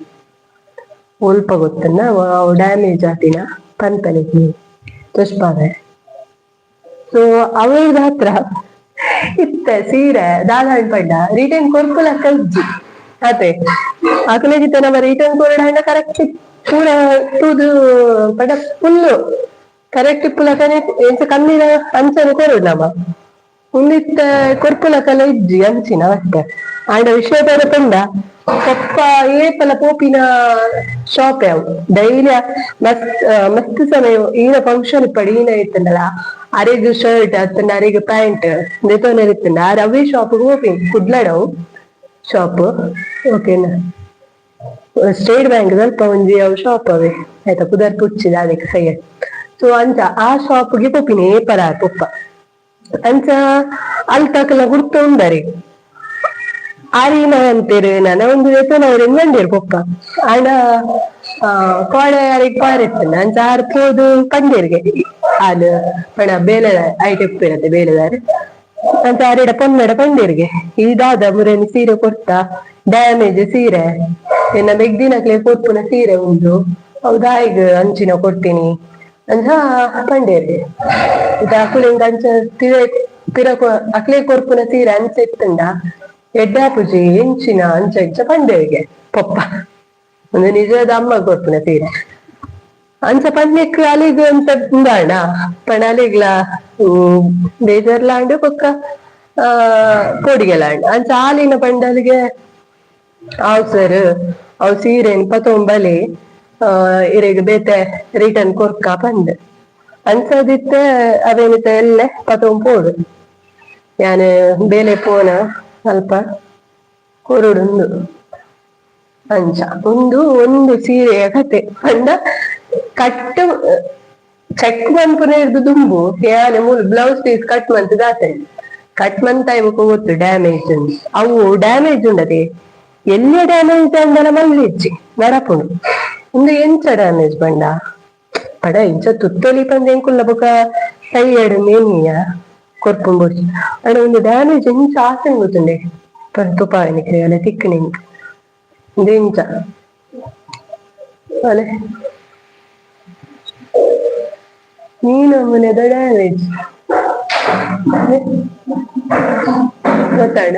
ಒಲ್ಪ ಗೊತ್ತುಂಡ ಅವು ಡ್ಯಾಮೇಜ್ ಆತಿನ ಪನ್ಪೆನೆ ತೋಜ್ಪಾವೆ. ಸೊ ಅವೆರ್ದ್ ಹತ್ರ ಇತ್ತೆ ಸೀರೆ ದಾದ ಪಂಡ ರಿಟರ್ನ್ ಕೊರ್ಪುಲಕ್ಕ ಇಜ್ಜಿ ಅತೆ. ಅಕುಲೆಗ್ ನಮ್ಮ ರಿಟರ್ನ್ ಕೊರೊಡಾಂಡ ಕರೆಕ್ಟ್ ಪೂರ ತೂದು ಪಂಡ ಫುಲ್ ಕರೆಕ್ಟ್ ಇಪ್ಪುಲಕನೆ ಎಂಚ ಕಮ್ಮಿದ ಅಂಚನೆ ಕೊರೊಡು ನಮ. ಉಂದು ಇತ್ತೆ ಕೊರ್ಪುಲಕಲ ಇಜ್ಜಿ ಅಂಚಿನ ಅವಸ್ಥೆ. ಆಂಡ ವಿಷಯ ದಾದ ಪಂಡ ಪೊಪ್ಪ ಏಪಲ ಪೋಪಿನ ಶಾಪ್ ಅವು ಡೈಲಿ. ಮಸ್ತ್ ಮಸ್ತ್ ಸಮಯ ಈನ ಫಂಕ್ಷನ್ ಇಪ್ಪಡ್ ಈನ ಇತ್ತುಂಡಲ ಅರೆಗ್ ಶರ್ಟ್ ಅತ್ತಂಡ ಅರೆಗ್ ಪ್ಯಾಂಟ್ ದೆತೊನೆರೆ ಇತ್ತುಂಡ ಆರ್ ಅವೇ ಶಾಪ್ ಪೋಪಿನಿ. ಕುಡ್ಲಡ್ ಅವು ಶಾಪ್, ಓಕೆನಾ? ಸ್ಟೇಟ್ ಬ್ಯಾಂಕ್ ದಲ್ಪ ಒಂಜಿ ಅವು ಶಾಪ್ ಅವೇ ಆಯ್ತಾ, ಪುದರ್ ಪುಚ್ಚಿ ದಾದೆಕ್ ಸಯ್ಯ. ಸೊ ಅಂಚ ಆ ಶಾಪ್ ಗೆ ಪೋಪಿನಿ ಏಪಲ ಪೊಪ್ಪ. ಅಂಚ ಅಲ್ತಕಲ ಗುರ್ತ ಉಂಡರಿ. ಆರಿನ ಅಂತೀರು ನನ ಒಂದು ವೇತನ ಬಂದಿರು ಪೊಪ್ಪ ಆಂಡ ಕೋಡೆ ಅರೆಗ್ ಪಾರೆತ್ತನ ಅಂಚ ಆರ್ ಪೋದು ಪಂಡೇರ್ಗೆ ಆಲ್ ಪಣ ಬೇಲೆ ಐಟ್ ಇಪ್ಪಿರತ್ತೆ ಬೇಲೆದಾರ್ ಅಂಚ ಆರಿಡ ಪೊನ್ನಡ ಪಂಡೇರ್ಗೆ ಇದಾದ ಮುರೇನಿ ಸೀರೆ ಕೊರ್ತಾ ಡ್ಯಾಮೇಜ್ ಸೀರೆ ಎನ್ನ ಮೆಗ್ದಿನಕ್ಲೆ ಕೊರ್ಪುನ ಸೀರೆ ಉಂಡು ಹೌದಾಯಿಗ್ ಅಂಚಿನ ಕೊಡ್ತೀನಿ ಅಂಚ ಪಂಡೇರ್ಗೆ ಇದು ಅಕುಲಿಂಗ್ ಅಂಚ ತಿರೆ ಪಿರ ಅಕ್ಲೆ ಕೊರ್ಪುನ ಸೀರೆ ಅಂಚ ಇತ್ತುಂಡ ಎಡ್ಡಾಪುಜಿ ಎಂಚಿನ ಅಂಚ ಇಂಚ ಪಂಡೇರ್ಗೆ ಪೊಪ್ಪ ಒಂದು ನಿಜದ ಅಮ್ಮ ಕೊರ್ಪುನ ಸೀರೆ ಅಂಚ ಪನ್ನೆಕ್ ಅಲಿಗ್ ಅಂತ ಉಂದಾಂಡ ಪಣ ಅಲಿಗ್ಲ ಬೇಜಾರ್ಲಾಂಡ್ ಬೊಕ್ಕ ಆ ಪೋಡಿಗೆಲಾಂಡ್ ಅಂಚ ಆಲಿನ ಪಂಡಲಿಗೆ ಆವ್ ಸರ್ ಅವು ಸೀರೆನ್ ಪತೊಂಬಲಿ ಇರೆಗ್ ಬೇತೆ ರಿಟರ್ನ್ ಕೊರ್ಕ ಪಂದ್ ಅಂಚದಿತ್ತೆ ಅವೇನಿತ ಎಲ್ಲೆ ಪತೊಂಪೋಡು ಯಾನ್ ಬೇಲೆ ಪೋನ ಅಲ್ಪ ಕೊರೊಡುಂದು ಅಂಚ ಒಂದು ಒಂದು ಸೀರೆಯ ಕತೆ ಪಂಡ ಕಟ್ ಚೆಕ್ ಮನ್ಪುನ ಇರ್ದು ದುಂಬು ಯಾನ್ ಮೂಲು blouse piece cut ಮಂತ್ ದಾತೆ ಕಟ್ ಮಂತ ಇವಕ ಗೊತ್ತು ಡ್ಯಾಮೇಜ್ ಅವು ಡ್ಯಾಮೇಜ್ ಉಂಡತೆ ಎಲ್ಲಿ ಡ್ಯಾಮೇಜ್ ಅಂಡಲ ಮಲ್ಲಿಜ್ಜಿ ನಡಪುಂಡು ಉಂದು ಎಂಚ ಡ್ಯಾಮೇಜ್ ಪಂಡ ಪಡ ಇಂಚ ತುತ್ತೊಲಿ ಪಂದ್ ಎಂಕುಲ್ಲ ಬೊಕ ಕೈಯಡ್ ಮೇನಿಯ ಕೊರ್ಪುಂಡು ಅಂಡ ಒಂದು ಡ್ಯಾಮೇಜ್ ಎಂಚ ಆಸನ್ ಗೊತ್ತುಂಡೆ ತುಪಾಯನಿಗೆ ಅಲೆ ತಿಕ್ಕುನಿ ಉಂದು ಎಂಚ ಅಲೆ ಈ ನಮೂನೆದ ಡ್ಯಾಮೇಜ್ ಗೊತ್ತಾಂಡ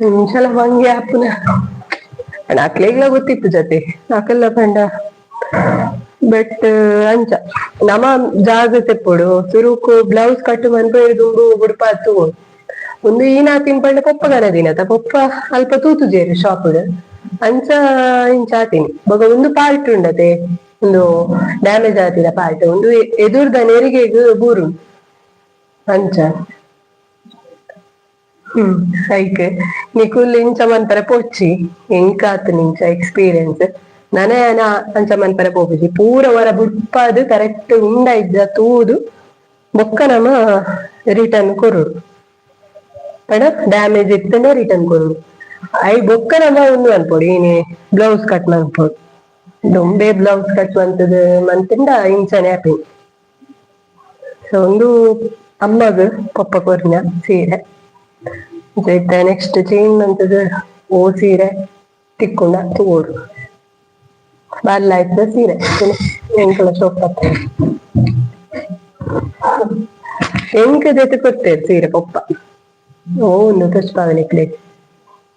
ಇಂಚಲ ಮಂಗೆ ಆಪುನ ಅಂಡ ಅಕ್ಲೆಗ್ಲ ಗೊತ್ತಿತ್ತು ಜೊತೆ ಅಕಲ್ಲ ಪಂಡ ಬಟ್ ಅಂಚ ನಮ ಜಾಗ್ರತೆ ಪೊಡು ಸುರುಕು ಬ್ಲೌಸ್ ಕಟ್ ಮನ್ಪು ದುಂಬು ಬುಡ್ಪಾದ್ ತೂವೊಡು ಉಂದು ಈನಾತಿನ್ ಪಂಡ ಪೊಪ್ಪ ದಿನತ ಪೊಪ್ಪ ಅಲ್ಪ ತೂತುಜೆರ್ ಶಾಪ್ ಅಂಚ ಇಂಚ ಆತಿನಿ ಬೊಕ ಉಂದು ಪಾರ್ಟ್ ಉಂಡತೆ ಉಂದು ಡ್ಯಾಮೇಜ್ ಆತಿನ ಪಾರ್ಟ್ ಉಂದು ಎದುರ್ದ ನೆರಿಗೆಗ್ ಬೂರುಂಡು ಅಂಚ ಐಕ್ ನಿಕುಲ್ ಇಂಚ ಮನ್ಪರೆ ಪೋಚ್ಚಿ ಎಂಕಾತ್ ಇಂಚ ಎಕ್ಸ್ಪೀರಿಯನ್ಸ್ ನನ ಯಾನ ಅಂಚ ಮನ್ಪರೆ ಪೋಪುಜಿ ಪೂರ ವರ ಬುಡ್ಪಾದ್ ಕರೆಕ್ಟ್ ಉಂಡ ಇಜ್ಜ ತೂದು ಬೊಕ್ಕ ನಮ ರಿಟರ್ನ್ ಕೊರೊಡು ಪಂಡ ಡ್ಯಾಮೇಜ್ ಇತ್ತುಂಡ ರಿಟರ್ನ್ ಕೊರೊಡು I ಬೊಕ್ಕ ನಮ ಉಂದು ಮನ್ಪೊಡು ಏನೆ ಬ್ಲೌಸ್ ಕಟ್ ಮನ್ಪೊಡು ದೊಂಬೆ ಬ್ಲೌಸ್ ಕಟ್ ಮಂತುದು ಮಂತುಂಡ ಇಂಚನೆ ಆಪಿನಿ ಸೊ ಉಂದು ಅಮ್ಮಗ್ ಪೊಪ್ಪ ಕೊರ್ನ ಸೀರೆ ಇತ್ತೆ ನೆಕ್ಸ್ಟ್ ಚೇಂಜ್ ಮಂತುದು ಓ ಸೀರೆ ತಿಕ್ಕುಂಡ ತೂವೊಡು ಬಾರ್ಲ ಇತ್ತಿನ ಸೀರೆ ಎಂಕುಲ ಶೋಕ್ ಎಂಕ್ ದೆತ್ತ್ ಕೊರ್ತೆರ್ ಸೀರೆ ಪೊಪ್ಪ ಓ ಉಂದು ತೋಜ್ಪಾವೆ ನಿಕ್ಲೆಗ್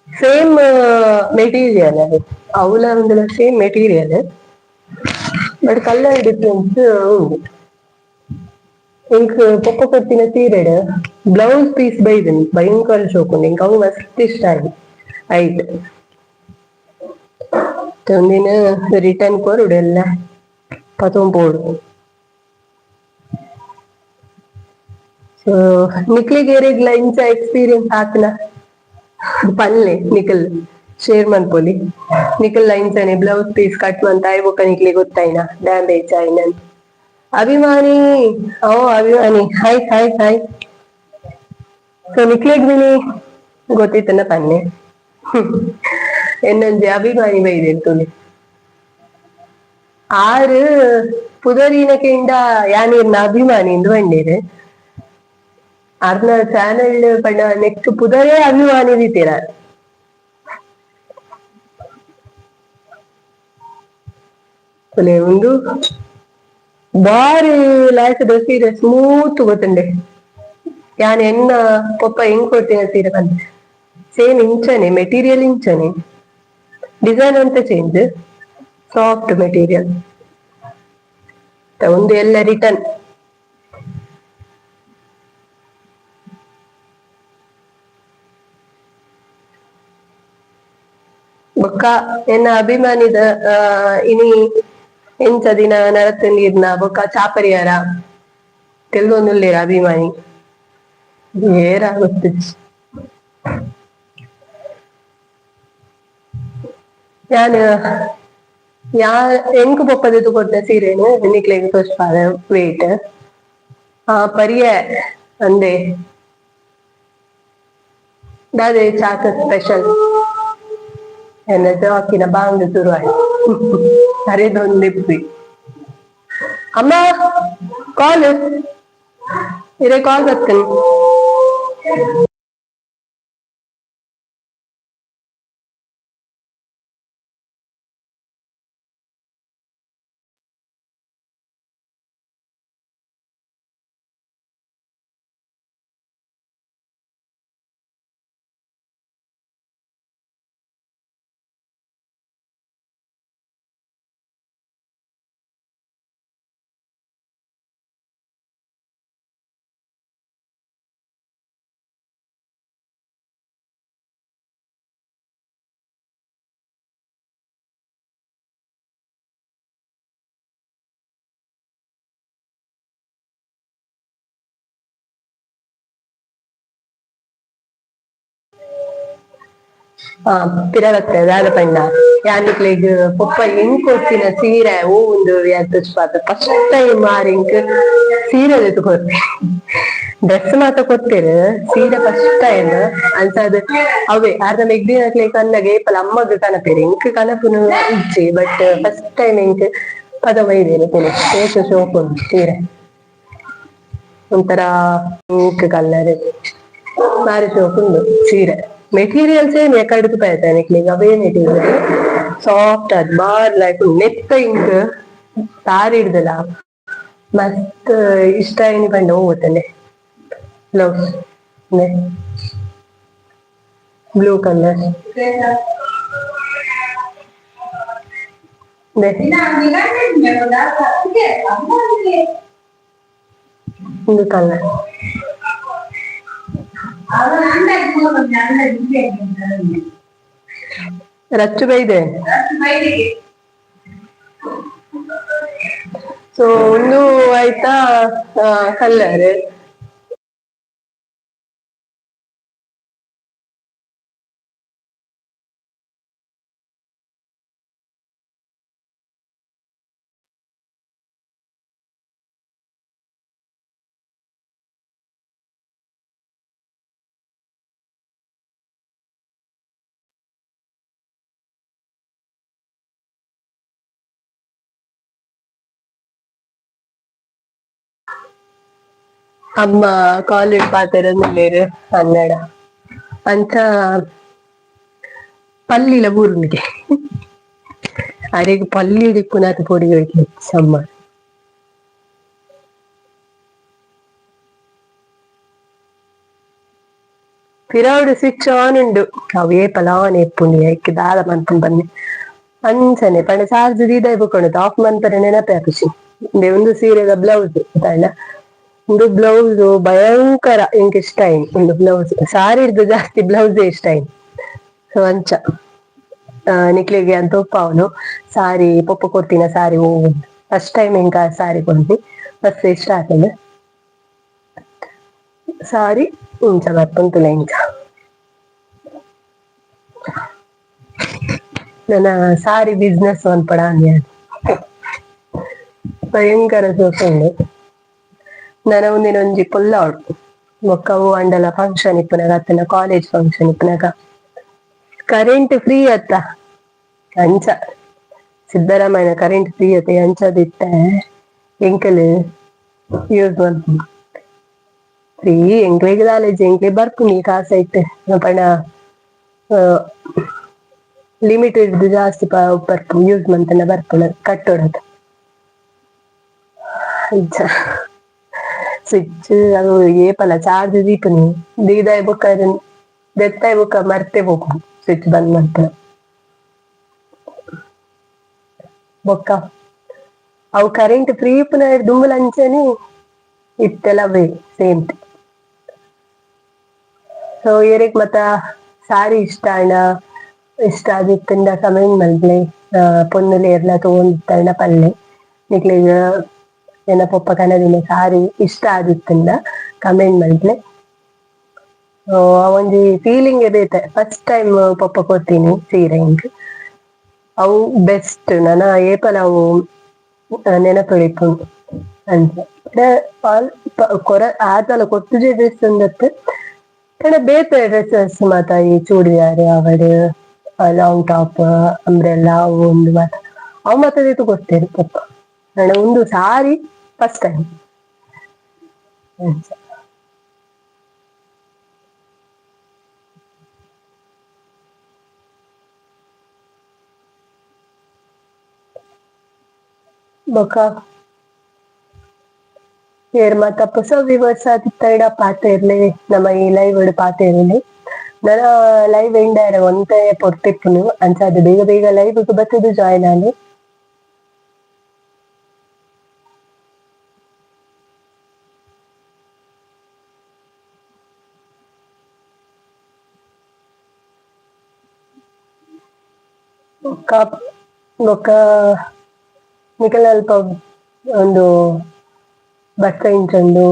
ಸೇಮ್ ಮೆಟೀರಿಯಲ್ ಅದು ಅವುಲ ಉಂದುಲ same material but colour difference ಉಂಡು ಎಂಕ್ ಪೊಪ್ಪ ಕೊರ್ತಿನ ಸೀರೆಡ್ ಬ್ಲೌಸ್ ಪೀಸ್ ಬೈದಿನಿ ಭಯಂಕರ ಶೋಕ್ ಉಂಡು ಎಂಕ್ ಅವು ಮಸ್ತ್ ಇಷ್ಟ ಆಂಡ್ ಐಟ್ ಒಂದಿನ ರಿಟರ್ನ್ ಕೊರೊಡು ಎಲ್ಲ ಪತೊಂಪೋಡು ಸೊ ನಿಕ್ಲೆಗ್ ಏರೆಗ್ಲ ಇಂಚ ಎಕ್ಸ್ಪೀರಿಯನ್ಸ್ ಆತ್ನ ಪನ್ಲೆ ನಿಕಲ್ ಶೇರ್ ಮನ್ಪೊಲಿ ನಿಕಲ್ ಇಂಚನೆ blouse piece cut ಮಂತ ಆಯ್ ಬೊಕ ನಿಕ್ಲೆಗ್ ಗೊತ್ತಾಯ್ನ ಡ್ಯಾಮೇಜ್ ಆಯ್ನ ಅಭಿಮಾನಿ ಓ ಅಭಿಮಾನಿ hi hi hi so ನಿಕ್ಲೆಗ್ ಮಿನಿ ಗೊತ್ತಿತ್ತನ ಪನ್ನೆ ಎನ್ನೊಂಜಿ ಅಭಿಮಾನಿ ಬೈದೆರ್ ತೂಲೆ ಆರು ಪುದರಿನ ಕೆಂಡ ಯಾನ್ ಅಭಿಮಾನಿ ಇಂದು ಪಂಡೆರ್ ಅರ್ನ ಚಾನೆಲ್ ಪಂಡ ನೆಕ್ ಪುದರೇ ಅಭಿಮಾನಿ ದೀತೆರ್ ತೂಲೆ ಉಂದು ಬಾರಿ ಲಾಯ್ಕದ ಸೀರೆ ಸ್ಮೂತ್ ಗೊತ್ತುಂಡೆ ಯಾನ್ ಎನ್ನ ಪೊಪ್ಪ ಎಂಕ್ ಕೊರ್ತಿನ ಸೀರೆ ಪಂದ್ ಸೇಮ್ ಇಂಚನೆ ಮೆಟೀರಿಯಲ್ ಇಂಚನೆ ಡಿಸೈನ್ ಅಂತ change soft material ಒಂದು ಎಲ್ಲ ರಿಟರ್ನ್ ಬೊಕ್ಕ ಎನ್ನ ಅಭಿಮಾನಿದ ಇನಿ ಎಂಚ ದಿನ ನಡತೊಂದಿರ್ನ ಬೊಕ್ಕ ಚಾಪರಿಯಾರ ತೆಲ್ದೊಂದುಲ್ಲೆರ್ ಅಭಿಮಾನಿ ಏರಾ ಗೊತ್ತಿಜ್ಜಿ ಯಾನ್ ಯಾ ಎಂಕ್ ಪೊಪ್ಪ ದೆತ್ತ್ ಕೊರ್ನ ಸೀರೆನ್ ನಿಕ್ಲೆಗ್ ತೋಜ್ಪಾವೆ ವೇಟ್ ಆ ಪರಿಯೆ ಅಂದೆ. ದಾದೆ ಚಾಕ ಸ್ಪೆಷಲ್ ಎನ್ನ ಜಾಕಿನ ಬಾಂಗ್ ಶುರು ಆಯ್ತು. ಅರೆದೊಂದಿಪ್ಪಿ ಅಮ್ಮ ಕಾಲ್ ಇರೇ ಕಾಲ್ ಬರ್ತೀನಿ. ಆ ಪಿರವತ್ತೆ ದಾದ ಪಂಡ ಯಾನಿಕ್ಲೆಗ್ ಪೊಪ್ಪ ಇಂಕ್ ಕೊರ್ತಿನ ಸೀರೆ ಓ ಒಂದು ಫಸ್ಟ್ ಟೈಮ್ ಆರ್ ಇಂಕ್ ಸೀರೆ ಕೊರ್ತೆ. ಡ್ರೆಸ್ ಮಾತ ಕೊರ್ತೆರ್, ಸೀರೆ ಫಸ್ಟ್ ಟೈಮ್ ಅಂಚಾದ್ ಅವೇ ಆರ್ನ ಮೆಗ್ದಿನಕ್ಲೆಗ್ ಕನ್ನಗ ಏಪಲ ಅಮ್ಮಗ್ ಕನಪೆರ್, ಇಂಕ್ ಕನಪುನು ಇಜ್ಜಿ. But first time ink ಪದ ಬೈದೇನೆ ಏತ್ ಶೋಕು ಉಂಡು ಸೀರೆ, ಒಂಥರ ಪಿಂಕ್ ಕಲರ್ ಬಾರಿ ಶೋಕು ಉಂಡು ಸೀರೆ. ಮೆಟೀರಿಯಲ್ ಸೇಮ್ ಎಕಡ್ದು ಪೈತೆ ನಿಕ್ಲೆಗ್ ಅವೇ ಮೆಟೀರಿಯಲ್, ಸಾಫ್ಟ್ ಆದ್ ಬಾರ್ ಲೈಕ್ ನೆತ್ತ ಇಂಕ್ ಸಾರಿ ಹಿಡ್ದಲ ಮಸ್ತ್ ಇಷ್ಟ ಆಯಿನಿ ಪಂಡ ಓತನೆ blouse blue colour. ಇಂದು ಕಲರ್ ರಚ್ಚು ಬೈದೆ. ಸೊ ಒಂದು ಆಯ್ತಾ ಕಲರ್. ಅಮ್ಮ ಕಾಲೇಜ್ ಪಾತೆರೊಂದುಲ್ಲೆರ್ ಕನ್ನಡ ಅಂಚ ಪಲ್ಲಿಲ ಬೂರುಂಡುಗೆ ಅರೆಗ್ ಪಲ್ಲಿ ಇಪ್ಪುನಾತ್ ಪೊಡಿ ಅಮ್ಮ. ಪಿರವುಡು ಸ್ವಿಚ್ ಆನ್ ಉಂಡು, ಅವು ಏಪಲ ಆನ್ ಇಪ್ಪುಂಡು, ಐಕ್ ದಾದ ಮನ್ಪುಂಡು ಬನ್ನಿ ಅಂಚನೆ ಪಂಡ ಚಾರ್ಜ್ ದೀದಾಯ್ ಬೊಕ ಆಫ್ ಮನ್ಪರೆ ನೆನಪೆ ಆಪುಜಿ. ಉಂದೆ ಉಂದು ಸೀರೆದ ಬ್ಲೌಸ್ ಪಂಡ ಉಂದು ಬ್ಲೌಸ್ ಭಯಂಕರ ಎಂಕ್ ಇಷ್ಟ ಆಯಿನಿ. ಉಂದು ಬ್ಲೌಸ್ ಸಾರಿರ್ದು ಜಾಸ್ತಿ ಬ್ಲೌಸ್ ಇಷ್ಟ ಆಯಿನಿ. ಸೊ ಅಂಚ ನಿಕ್ಲೆಗ್ ಯಾನ್ ತೋಪಾವುನು ಸಾರಿ ಪೊಪ್ಪ ಕೊರ್ತಿನ ಸಾರಿ. ಓ ಫಸ್ಟ್ ಟೈಮ್ ಎಂಕ್ ಆ ಸಾರಿ ಕೊಂತಿ ಮಸ್ತ್ ಇಷ್ಟ ಆತುಂಡು ಸಾರಿ. ಇಂಚ ಬರ್ಪುಂಡು ಇಂಚ ನನ ಸಾರಿ ಬಿಸ್ನೆಸ್ ಮನ್ಪೊಡ ಅಂದ್ ಭಯಂಕರ ಸೋಕು ಉಂಡು. ನನ ಉಂದೆನ್ ಒಂಜಿ ಪೊಲ್ಲಾವೊಡು ಬೊಕ್ಕ ಒವು ಆಂಡಲ ಫಂಕ್ಷನ್ ಇಪ್ಪುನಗ ಅತ್ತ್ಂಡ ಕಾಲೇಜ್ ಫಂಕ್ಷನ್ ಇಪ್ಪುನಗ ಕರೆಂಟ್ ಫ್ರೀ ಅತ್ತ ಅಂಚ ಸಿದ್ದರಾಮಯ್ಯನ ಕರೆಂಟ್ ಫ್ರೀ ಅತ್ತ ಅಂಚದಿತ್ತೆ ಎಂಕಲ್ ಯೂಸ್ ಮನ್ಪುನು ಫ್ರೀ. ಎಂಕ್ಲೆಗ್ ದಾಲ ಇಜ್ಜಿ, ಎಂಕ್ಲೆಗ್ ಬರ್ಪುನಿ ಕಾಸ್ ಐಟ್ ಪಂಡ ಲಿಮಿಟ್ ಡ್ದ್ ಜಾಸ್ತಿ ಬರ್ಪು ಯೂಸ್ ಮಂತುಂಡ ಬರ್ಪುಂಡು ಕಟ್ಟೊಡತ ಅಂಚ. ಸ್ವಿಚ್ ಅವು ಏಪಲ ಚಾರ್ಜ್ ದೀಪುನಿ, ದೀದಾಯ್ ಬೊಕ್ಕ ದೆತ್ತಾಯ್ ಬೊಕ್ಕ ಮರ್ತೆ ಪೋಪುಂಡು ಸ್ವಿಚ್ ಬಂದ್ ಮನ್ಪುನ. ಬೊಕ್ಕ ಅವು ಕರೆಂಟ್ ಫ್ರೀ ಇಪ್ಪುನ ದುಂಬುಲ ಅಂಚನೆ ಇತ್ತೆಲ ಅವೇ ಸೇಮ್. ಸೊ ಏರೆಗ್ ಮತ ಸಾರಿ ಇಷ್ಟ ಆಂಡ, ಇಷ್ಟ ಆದಿತ್ತ್ಂಡ ಕಮೆಂಟ್ ಮಲ್ಪುಲೆ. ಪೊನ್ನುಲು ಏರ್ಲ ತೂವೊಂದಿತ್ತರ್ಂಡ ಪನ್ಲೆ, ನಿಕ್ಲೆಗ್ ಎನ್ನ ಪೊಪ್ಪ ಕನದಿನ ಸಾರಿ ಇಷ್ಟ ಆದಿತ್ತ್ಂಡ ಕಮೆಂಟ್ ಮಲ್ಪುಲೆ. ಒಂಜಿ ಫೀಲಿಂಗ್ ಬೇತೆ, ಫಸ್ಟ್ ಟೈಮ್ ಪೊಪ್ಪ ಕೊರ್ತೀನಿ ಸೀರೆ ಎಂಕ್ ಅವು ಬೆಸ್ಟ್. ನನ ಏಪಲ ಅವು ನೆನಪುಡು ಇಪ್ಪುಂಡು ಅಂಚ. ಕೊರ ಆತಲ ಕೊರ್ತುಜೆ ಡ್ರೆಸ್ ಉಂದತ್ ಪಂಡ ಬೇತೆ ಡ್ರೆಸ್ಸಸ್ ಮಾತ ಈ ಚೂಡಿದಾರ್ ಆವಡ್, long top, umbrella ಅವು ಉಂದು ಮಾತ ಅವು ಮಾತ ದೆತ್ತ್ ಕೊರ್ತೆರ್ ಪೊಪ್ಪ. ಆಂಡ ಉಂದು ಸಾರಿ ಫಸ್ಟ್ ಟೈಮ್. ಅಂಚ. ಬೊಕ ಏರ್ ಮಾತ ಪೊಸ ವ್ಯೂವರ್ಸ್ ಆದಿತ್ತರ್ಡ ಪಾತೆರ್ಲೆ, ನಮ ಈ ಲೈವ್ ಡ್ ಪಾತೆರೊಲಿ. ನನ ಲೈವ್ ಎಂಡಾರೆ ಒಂತೆ ಪೊರ್ತಿಪ್ಪುನು, ಅಂಚಾದ್ ಬೇಗ ಬೇಗ ಲೈವ್ ಗ್ ಬತ್ತುದು ಜಾಯಿನ್ ಆಲೆ. ಬೊಕ್ಕ ಬೊಕ್ಕ ನಿಕಲಲ್ಪ ಒಂದು ಬಸ್ ಎಂಚ ಉಂಡು?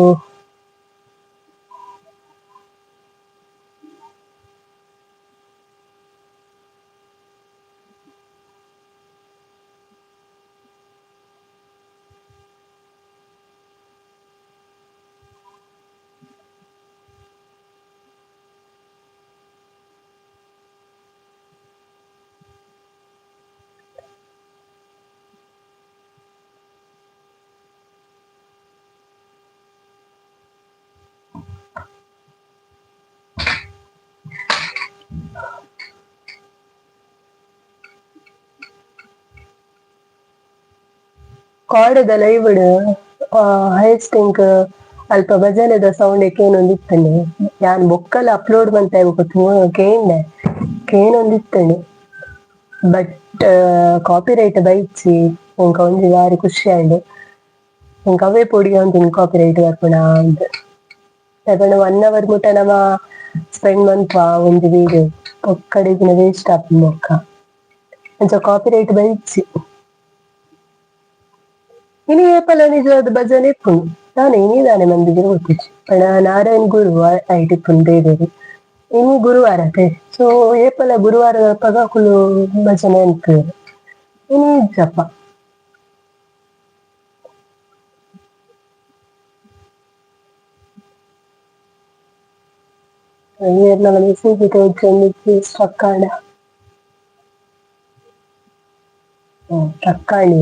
ಕೋಡೆದ ಲೈವ್ ಡ್ ಹೈಯೆಸ್ಟ್ ಎಂಕ್ ಅಲ್ಪ ಭಜನೆದ ಸೌಂಡ್ ಕೇನೊಂದಿತ್ತುಂಡು. ಯಾನ್ ಬೊಕ್ಕಲ ಅಪ್ಲೋಡ್ ಮಂತೆ ಬೊಕ ಕೇಂಡೆ ಕೇನೊಂದಿತ್ತುಂಡು. But copy right ಬೈಚಿ ಎಂಕ್ ಒಂಜಿ ಬಾರಿ ಖುಷಿ ಆಂಡ್. ಎಂಕ್ ಅವೇ ಪೋಡಿಗೆ ಒಂತಿನಿ ಕಾಪಿ ರೈಟ್ ಬರ್ಪುಂಡಾ ಅಂದ್. ದಾಯೆ 1 ಅವರ್ ಮುಟ ನಮ ಸ್ಪೆಂಡ್ ಮನ್ಪುವ ಒಂಜಿ ವಿಡಿಯೋ ಬೊಕ್ಕಡಿಗಿನ ವೇಸ್ಟ್ ಆಪುಂಡು ಬೊಕ್ಕ. ಅಂಚ ಕಾಪಿ ರೈಟ್ ಬೈಚಿ. ಇನಿ ಏಪಲ ನಿಜವಾದ್ ಭಜನೆ ಇಪ್ಪುಂಡು ದಾನೆ ಇನಿ ದಾನೆ ಮಂದಿಗೆ ಗೊತ್ತಿಜ್ಜಿ. ಪಂಡ ನಾರಾಯಣ್ ಗುರು ಐಟ್ ಇಪ್ಪುಂಡು ದೇವೆರ್. ಇನಿ ಗುರುವಾರ ಅತೆ, ಸೊ ಏಪಲ ಗುರುವಾರದಪಗ ಅಕುಲು ಭಜನೆ ಮನ್ಪುವೆರ್. ಇನಿ ಇಜ್ಜಪ್ಪ. ಏರ್ನಲ ಮೆಸೇಜ್ ತೋಜೊಂದಿಜ್ಜಿ ಸ್ಟ್ರಕ್ ಆಂಡ. ಸ್ಟ್ರಕ್ ಆಂಡ್.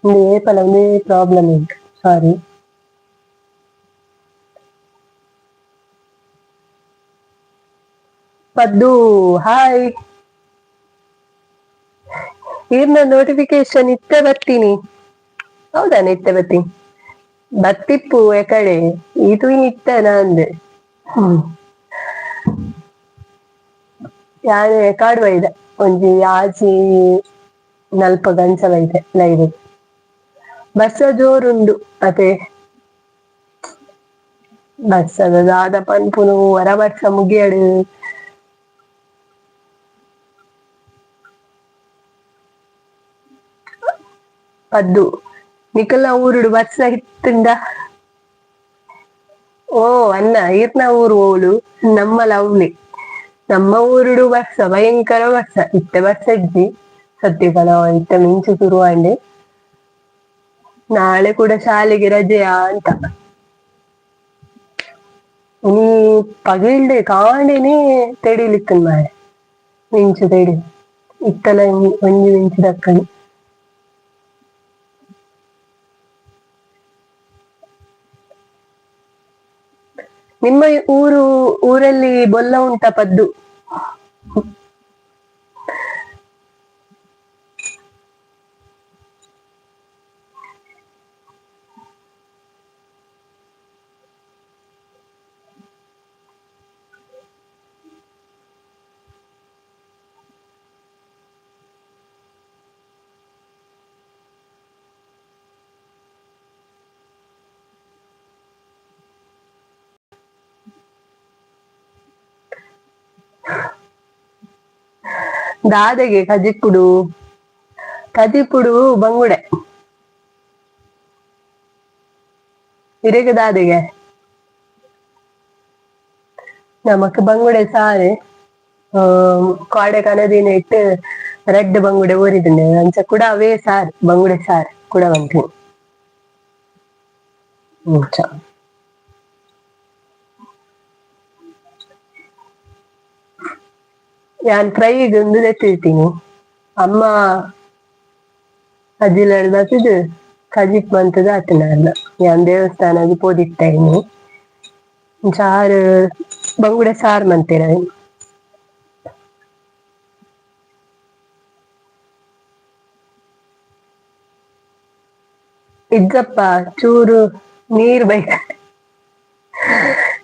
ಉಂದು ಏಪಲ ಉಂದೇ ಪ್ರಾಬ್ಲಮ್ ಎಂಕ್, ಸಾರಿ. ಪದ್ದು ಹಾಯ್. ಈರ್ನ ನೋಟಿಫಿಕೇಶನ್ ಇತ್ತೆ ಬತ್ತೀನಿ. ಹೌದಾನೆ ಇತ್ತೆ ಬತ್ತೀನಿ. ಬತ್ತಿಪ್ಪು ಎಕಡೆ ಈ ತೂಯಿನಿ ಇತ್ತೆನಾ ಅಂದ್. ಯಾನ್ ರೆಕಾರ್ಡ್ ಬೈದೆ ಒಂಜಿ ಆಜಿ ನಲ್ಪ ಗಂಚ ಬೈದೆ ಲೈವ್. ಬರ್ಸ ಜೋರುಂಡು ಅತೆ. ಬರ್ಸದ ದಾದ ಪನ್ಪುನು ಒರ ಬರ್ಸ ಮುಗಿಯಡ್. ಪದ್ದು ನಿಕಲ್ನ ಊರುಡು ಬರ್ಸ ಇತ್ತುಂಡ? ಓ ಅಣ್ಣ ಈರ್ನ ಊರು ಓಲು? ನಮ್ಮ ಲವ್ಲಿ. ನಮ್ಮ ಊರುಡು ಬರ್ಸ ಭಯಂಕರ ಬರ್ಸ, ಇತ್ತೆ ಬರ್ಸ ಇಜ್ಜಿ ಸತ್ಯ ಪನ ಇತ್ತೆ ಮಿಂಚು ಶುರು ಆಂಡ್. ನಾಳೆ ಕೂಡ ಶಾಲೆಗೆ ರಜೆಯಾ ಅಂತ. ಇನಿ ಪಗೆಲ್ಡೆ ಕಾಂಡೆನೆ ತೆಡಿಲಿತ್ತುಂಡು ಮಾರ್ರೆ ಮಿಂಚು ತೆಡಿ ಇತ್ತಲ ಒಂಜಿ ಮಿಂಚು ದಕ್ಕಂಡ್. ನಿಮ್ಮ ಊರಲ್ಲಿ ಬೊಲ್ಲ ಉಂಟ ಪದ್ದು? ದಾದೆಗೆ ಕಜಿಪುಡು ಕಜಿಪುಡು ಬಂಗುಡೆ. ಇರೆಗ್ ದಾದೆಗೆ? ನಮಕ್ ಬಂಗುಡೆ ಸಾರು, ಕೋಡೆ ಕನದಿನ ಇಟ್ಟು ರೆಡ್ ಬಂಗುಡೆ ಊರಿದುಂಡು ಅಂಚ ಕೂಡ ಅವೇ ಸಾರು ಬಂಗುಡೆ ಸಾರು ಕೂಡ ಮನ್ಪುನಿ. ಅಂಚ. ಯಾನ್ ಫ್ರೈಗ್ ಉಂದು ದೆತ್ತಿರ್ತೀನಿ ಅಮ್ಮ ಅಜ್ಜಿಲಾಡ್ ಬತ್ತುದು ಕಜಿಪ್ ಮಂತುದು ಆತುಂಡ ಯಾನ್ ದೇವಸ್ಥಾನಗ್ ಪೋದಿತ್ತೆ ಇನಿ ಚಾರು ಬಂಗುಡೆ ಸಾರ್ ಮಂತೆರ್ ಅವೆನ್. ಇಜ್ಜಪ್ಪ ಚೂರು ನೀರ್ ಬೈ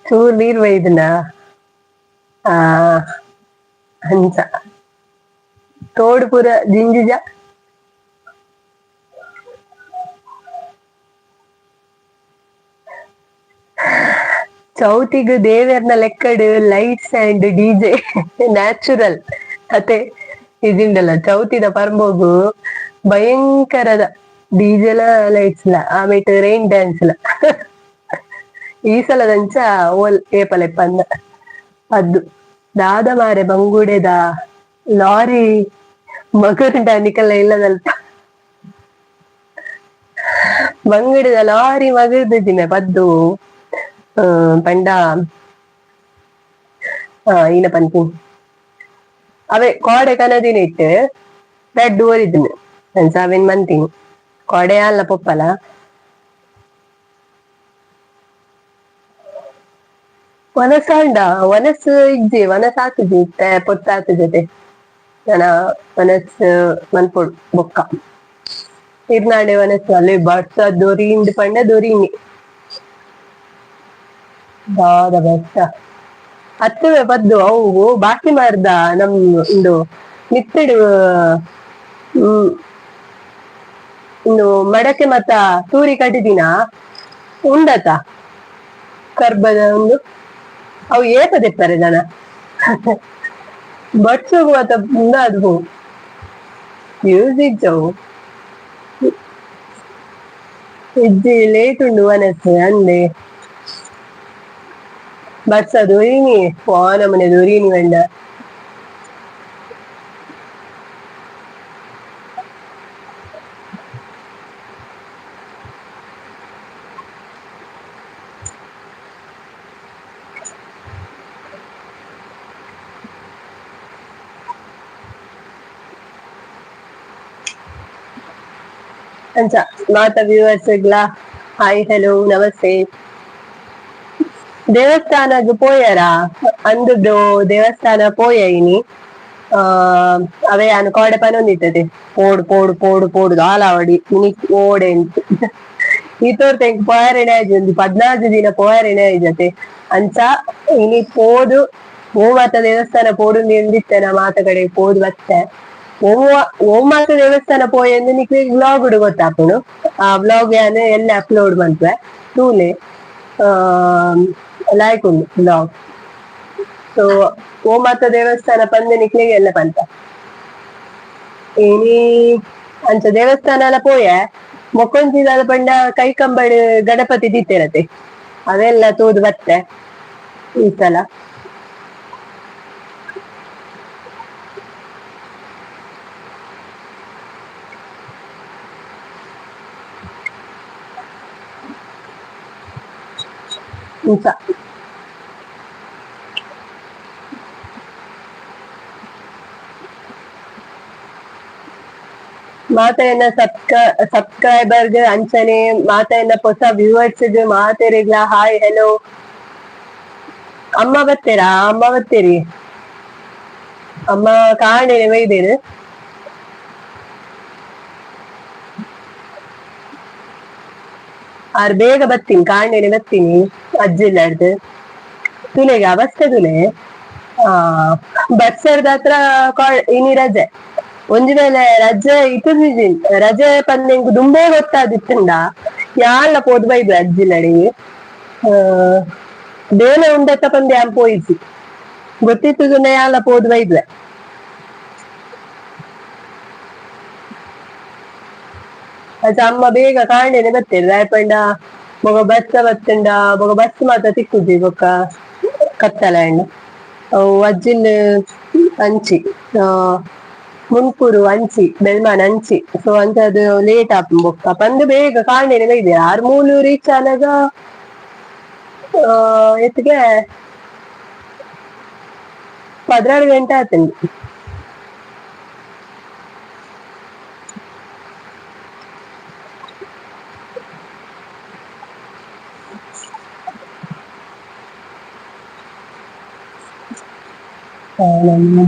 ಚೂರು ನೀರ್ ಬೈದನ ಆ ಅಂಚ ತೋಡು ಪೂರ ಜಿಂಜಿಜ. ಚೌತಿಗ್ ದೇವೆರ್ನ ಲೆಕ್ಕಡ್ lights and DJ natural ಅತೆ ಇದಿಂಡಲ ಚೌತಿದ ಪರ್ಂಬೊಗು ಭಯಂಕರದ ಡಿಜೆಲ ಲೈಟ್ಸ್ ಲ ಆಮೇಟ್ ರೈನ್ ಡ್ಯಾನ್ಸ್ ಲ. ಈ ಸಲದಂಚ ಓಲ್ ಏಪಲೆಪ್ಪಂದ ಪದ್ದು ದಾದ ಮಾರೆ ಬಂಗುಡೆದ ಲಾರಿ ಮಗುಂಡ ನಿಕಲ್ಲ ಇಲ್ಲದಲ್ಪ ಬಂಗುಡೆದ ಲಾರಿ ಮಗುರ್ದಿನ ಪದ್ದು ಪಂಡ ಈನ ಪನ್ಪಿ ಅವೇ ಕೋಡೆ ಕನದಿನ ಇಟ್ಟು ರಡ್ಡ್ ಒರಿದಿನ ಅಂಚ ಅವೆನ್ ಮಂತಿನಿ ಕೋಡೆ ಅಲ್ಲ ಪೊಪ್ಪಲ. ವನಸಾಂಡ ವನಸ್ ಇಜ್ಜಿ ವನಸ್ ಆತುಜಿ ಇತ್ತೆ ಪೊತ್ತಾತುಜತೆ ನನ ವನಸ್ ಮನ್ಪೊಡು ಬೊಕ್ಕ ಇರ್ನಾಡೆ ವನಸ್ ಅಲ್ಲಿ ಬರ್ಸ ದೊರಿಂದ್ ಪಂಡ ದೊರಿನಿ ದಾದ ಬರ್ಸ ಅತ್ತುವೆ ಪದ್ದು ಅವು ಬಾಕಿ ಮಾರ್ದ ನಮ್ ಉಂದು ಮಿತ್ತಡು ಉಂದು ಮಡಕೆ ಮತ ತೂರಿ ಕಟ್ಟಿದಿನ ಉಂಡತ ಕರ್ಬದ ಉಂದು ಅವು ಏಪ ದೆಪ್ಪರೆ ಜನ ಬಟ್ಸುಗು ಮಾತ ಉಂದಾದ್ ಯೂಸ್ ಇಜ್ಜವು ಇಜ್ಜಿ ಲೇಟ್ ಉಂಡು ವನಸ್ ಅಂದೆ ಬರ್ಸ ದೊರಿನಿ ನಮನೆ ದೊರಿನಿ ಪಂಡ. ಅಂಚ ಮಾತ ವ್ಯೂವರ್ಸ್ ಗ್ಲಾ ಹಾಯ್ ಹಲೋ ನಮಸ್ತೆ. ದೇವಸ್ಥಾನಗ್ ಪೋಯರಾ ಅಂದು ಬ್ರೋ ದೇವಸ್ಥಾನ ಪೋಯ ಇನಿ ಅವೇ ಯಾನ್ ಕೋಡೆ ಪನೊಂದಿತ್ತದೆ ಪೋಡು ಪೋಡು ಪೋಡು ಪೋಡು ದಾಲಾವಡಿ ಇನಿ ಓಡೆ ಈತೋರ್ತ ಎಂಕ್ ಪೋಯರೆನೆ ಆಯ್ಜಿ ಒಂಜಿ 14 ದಿನ ಪೋಯರೆನೆ ಆಯ್ಜತೆ ಅಂಚ ಇನಿ ಪೋದು ಓಮಾತ ದೇವಸ್ಥಾನ ಪೋಡುಂದು ಎಂದಿತ್ತೆ ನಾ ಮಾತ ಕಡೆ ಪೋದು ಬತ್ತೆ ಓಮ ಓಮಾತ ದೇವಸ್ಥಾನ ಪೋಯೆಂದು ನಿಕ್ಲೆಗ್ ವ್ಲಾಗ್ ಗೊತ್ತಾಪುಂಡು ಆ ವ್ಲಾಗ್ ಯಾನ್ ಎಲ್ಲೆ ಅಪ್ಲೋಡ್ ಮನ್ಪುವೆ ತೂಲೆ ಲಾಯ್ಕ್ ಉಂಡು ವ್ಲಾಗ್. ಸೊ ಓಮಾತ ದೇವಸ್ಥಾನ ಪಂದ್ ನಿಕ್ಲೆಗ್ ಎಲ್ಲ ಪಂತ ಇನಿ ಅಂಚ ದೇವಸ್ಥಾನ ಎಲ್ಲ ಪೋಯೆ ಬೊಕ್ಕೊಂಜಿ ದಾದ ಪಂಡ ಕೈಕಂಬಡ್ ಗಣಪತಿ ದೀತೆರತೆ ಅವೆಲ್ಲ ತೂದು ಬತ್ತೆ ಈ ಸಲ. ಇಂಚ ಮಾತ ಸಬ್ಸ್ಕ್ರೈಬರ್ ಅಂಚನೆ ಮಾತ ಎನ್ನ ಹೊಸ ವ್ಯೂವರ್ಸ್ ಮಾತೆರೆಗ್ಲ ಹಾಯ್ ಹಲೋ. ಅಮ್ಮ ಬತ್ತೆರಾ ಅಮ್ಮ ಬತ್ತೆರಿ ಅಮ್ಮ ಕಾಣೆನೆ ಬೈದೇರು. ಆರ್ ಬೇಗ ಬತ್ತೀನಿ ಕಾಂಡೆನೆ ಬತ್ತೀನಿ ಅಜ್ಜಿಲ್ಲಾಡ್ದು ತುಲೆಗೆ ಅವಸ್ಥೆ ತುಲೆ ಆ ಬರ್ಸರ್ದ ಹತ್ರ ಇನಿ ರಜೆ ಒಂಜಿ ವೇಳೆ ರಜೆ ಇತುದಿಜಿ ರಜೆ ಪಂದ್ ದುಂಬೇ ಗೊತ್ತಾದಿತ್ತುಂಡ ಯಾನ್ಲ ಪೋದು ಬೈದು ಅಜ್ಜಿಲ್ಲಡಿ ಬೇಲೆ ಉಂಡತ್ತ ಪಂದ್ ಯಾನ್ ಪೋಯಿಜಿ ಗೊತ್ತಿತ್ತುದುಂಡ ಯಾನ್ಲ ಪೋದು ಬೈದ್ವೆ. ಅಚ್ಚ ಅಮ್ಮ ಬೇಗ ಕಾಂಡೆನೆ ಬತ್ತೆರ್ ದಾಯೆ ಪಂಡ ಬೊಕ ಬಸ್ಸ ಬತ್ತುಂಡ ಬೊಕ ಬಸ್ ಮಾತ ತಿಕ್ಕುಜಿ ಬೊಕ ಕತ್ತಲೆ ಆಂಡ್ ಅವು ಅಜ್ಜಿಲ್ ಅಂಚಿ ಮುಂಡ್ಕೂರು ಅಂಚಿ ಬೆಳ್ಮಣ್ ಅಂಚಿ ಸೊ ಅಂಚಾದ್ ಲೇಟ್ ಆಪುಂಡು ಬೊಕ್ಕ ಪಂದ್ ಬೇಗ ಕಾಂಡೆನೆ ಬೈದೆರ್ ಆರ್ ಮೂಲು ರೀಚ್ ಆನಗ ಏತ್ಗೆ 12 ಗಂಟೆ ಆತಂಡಿ.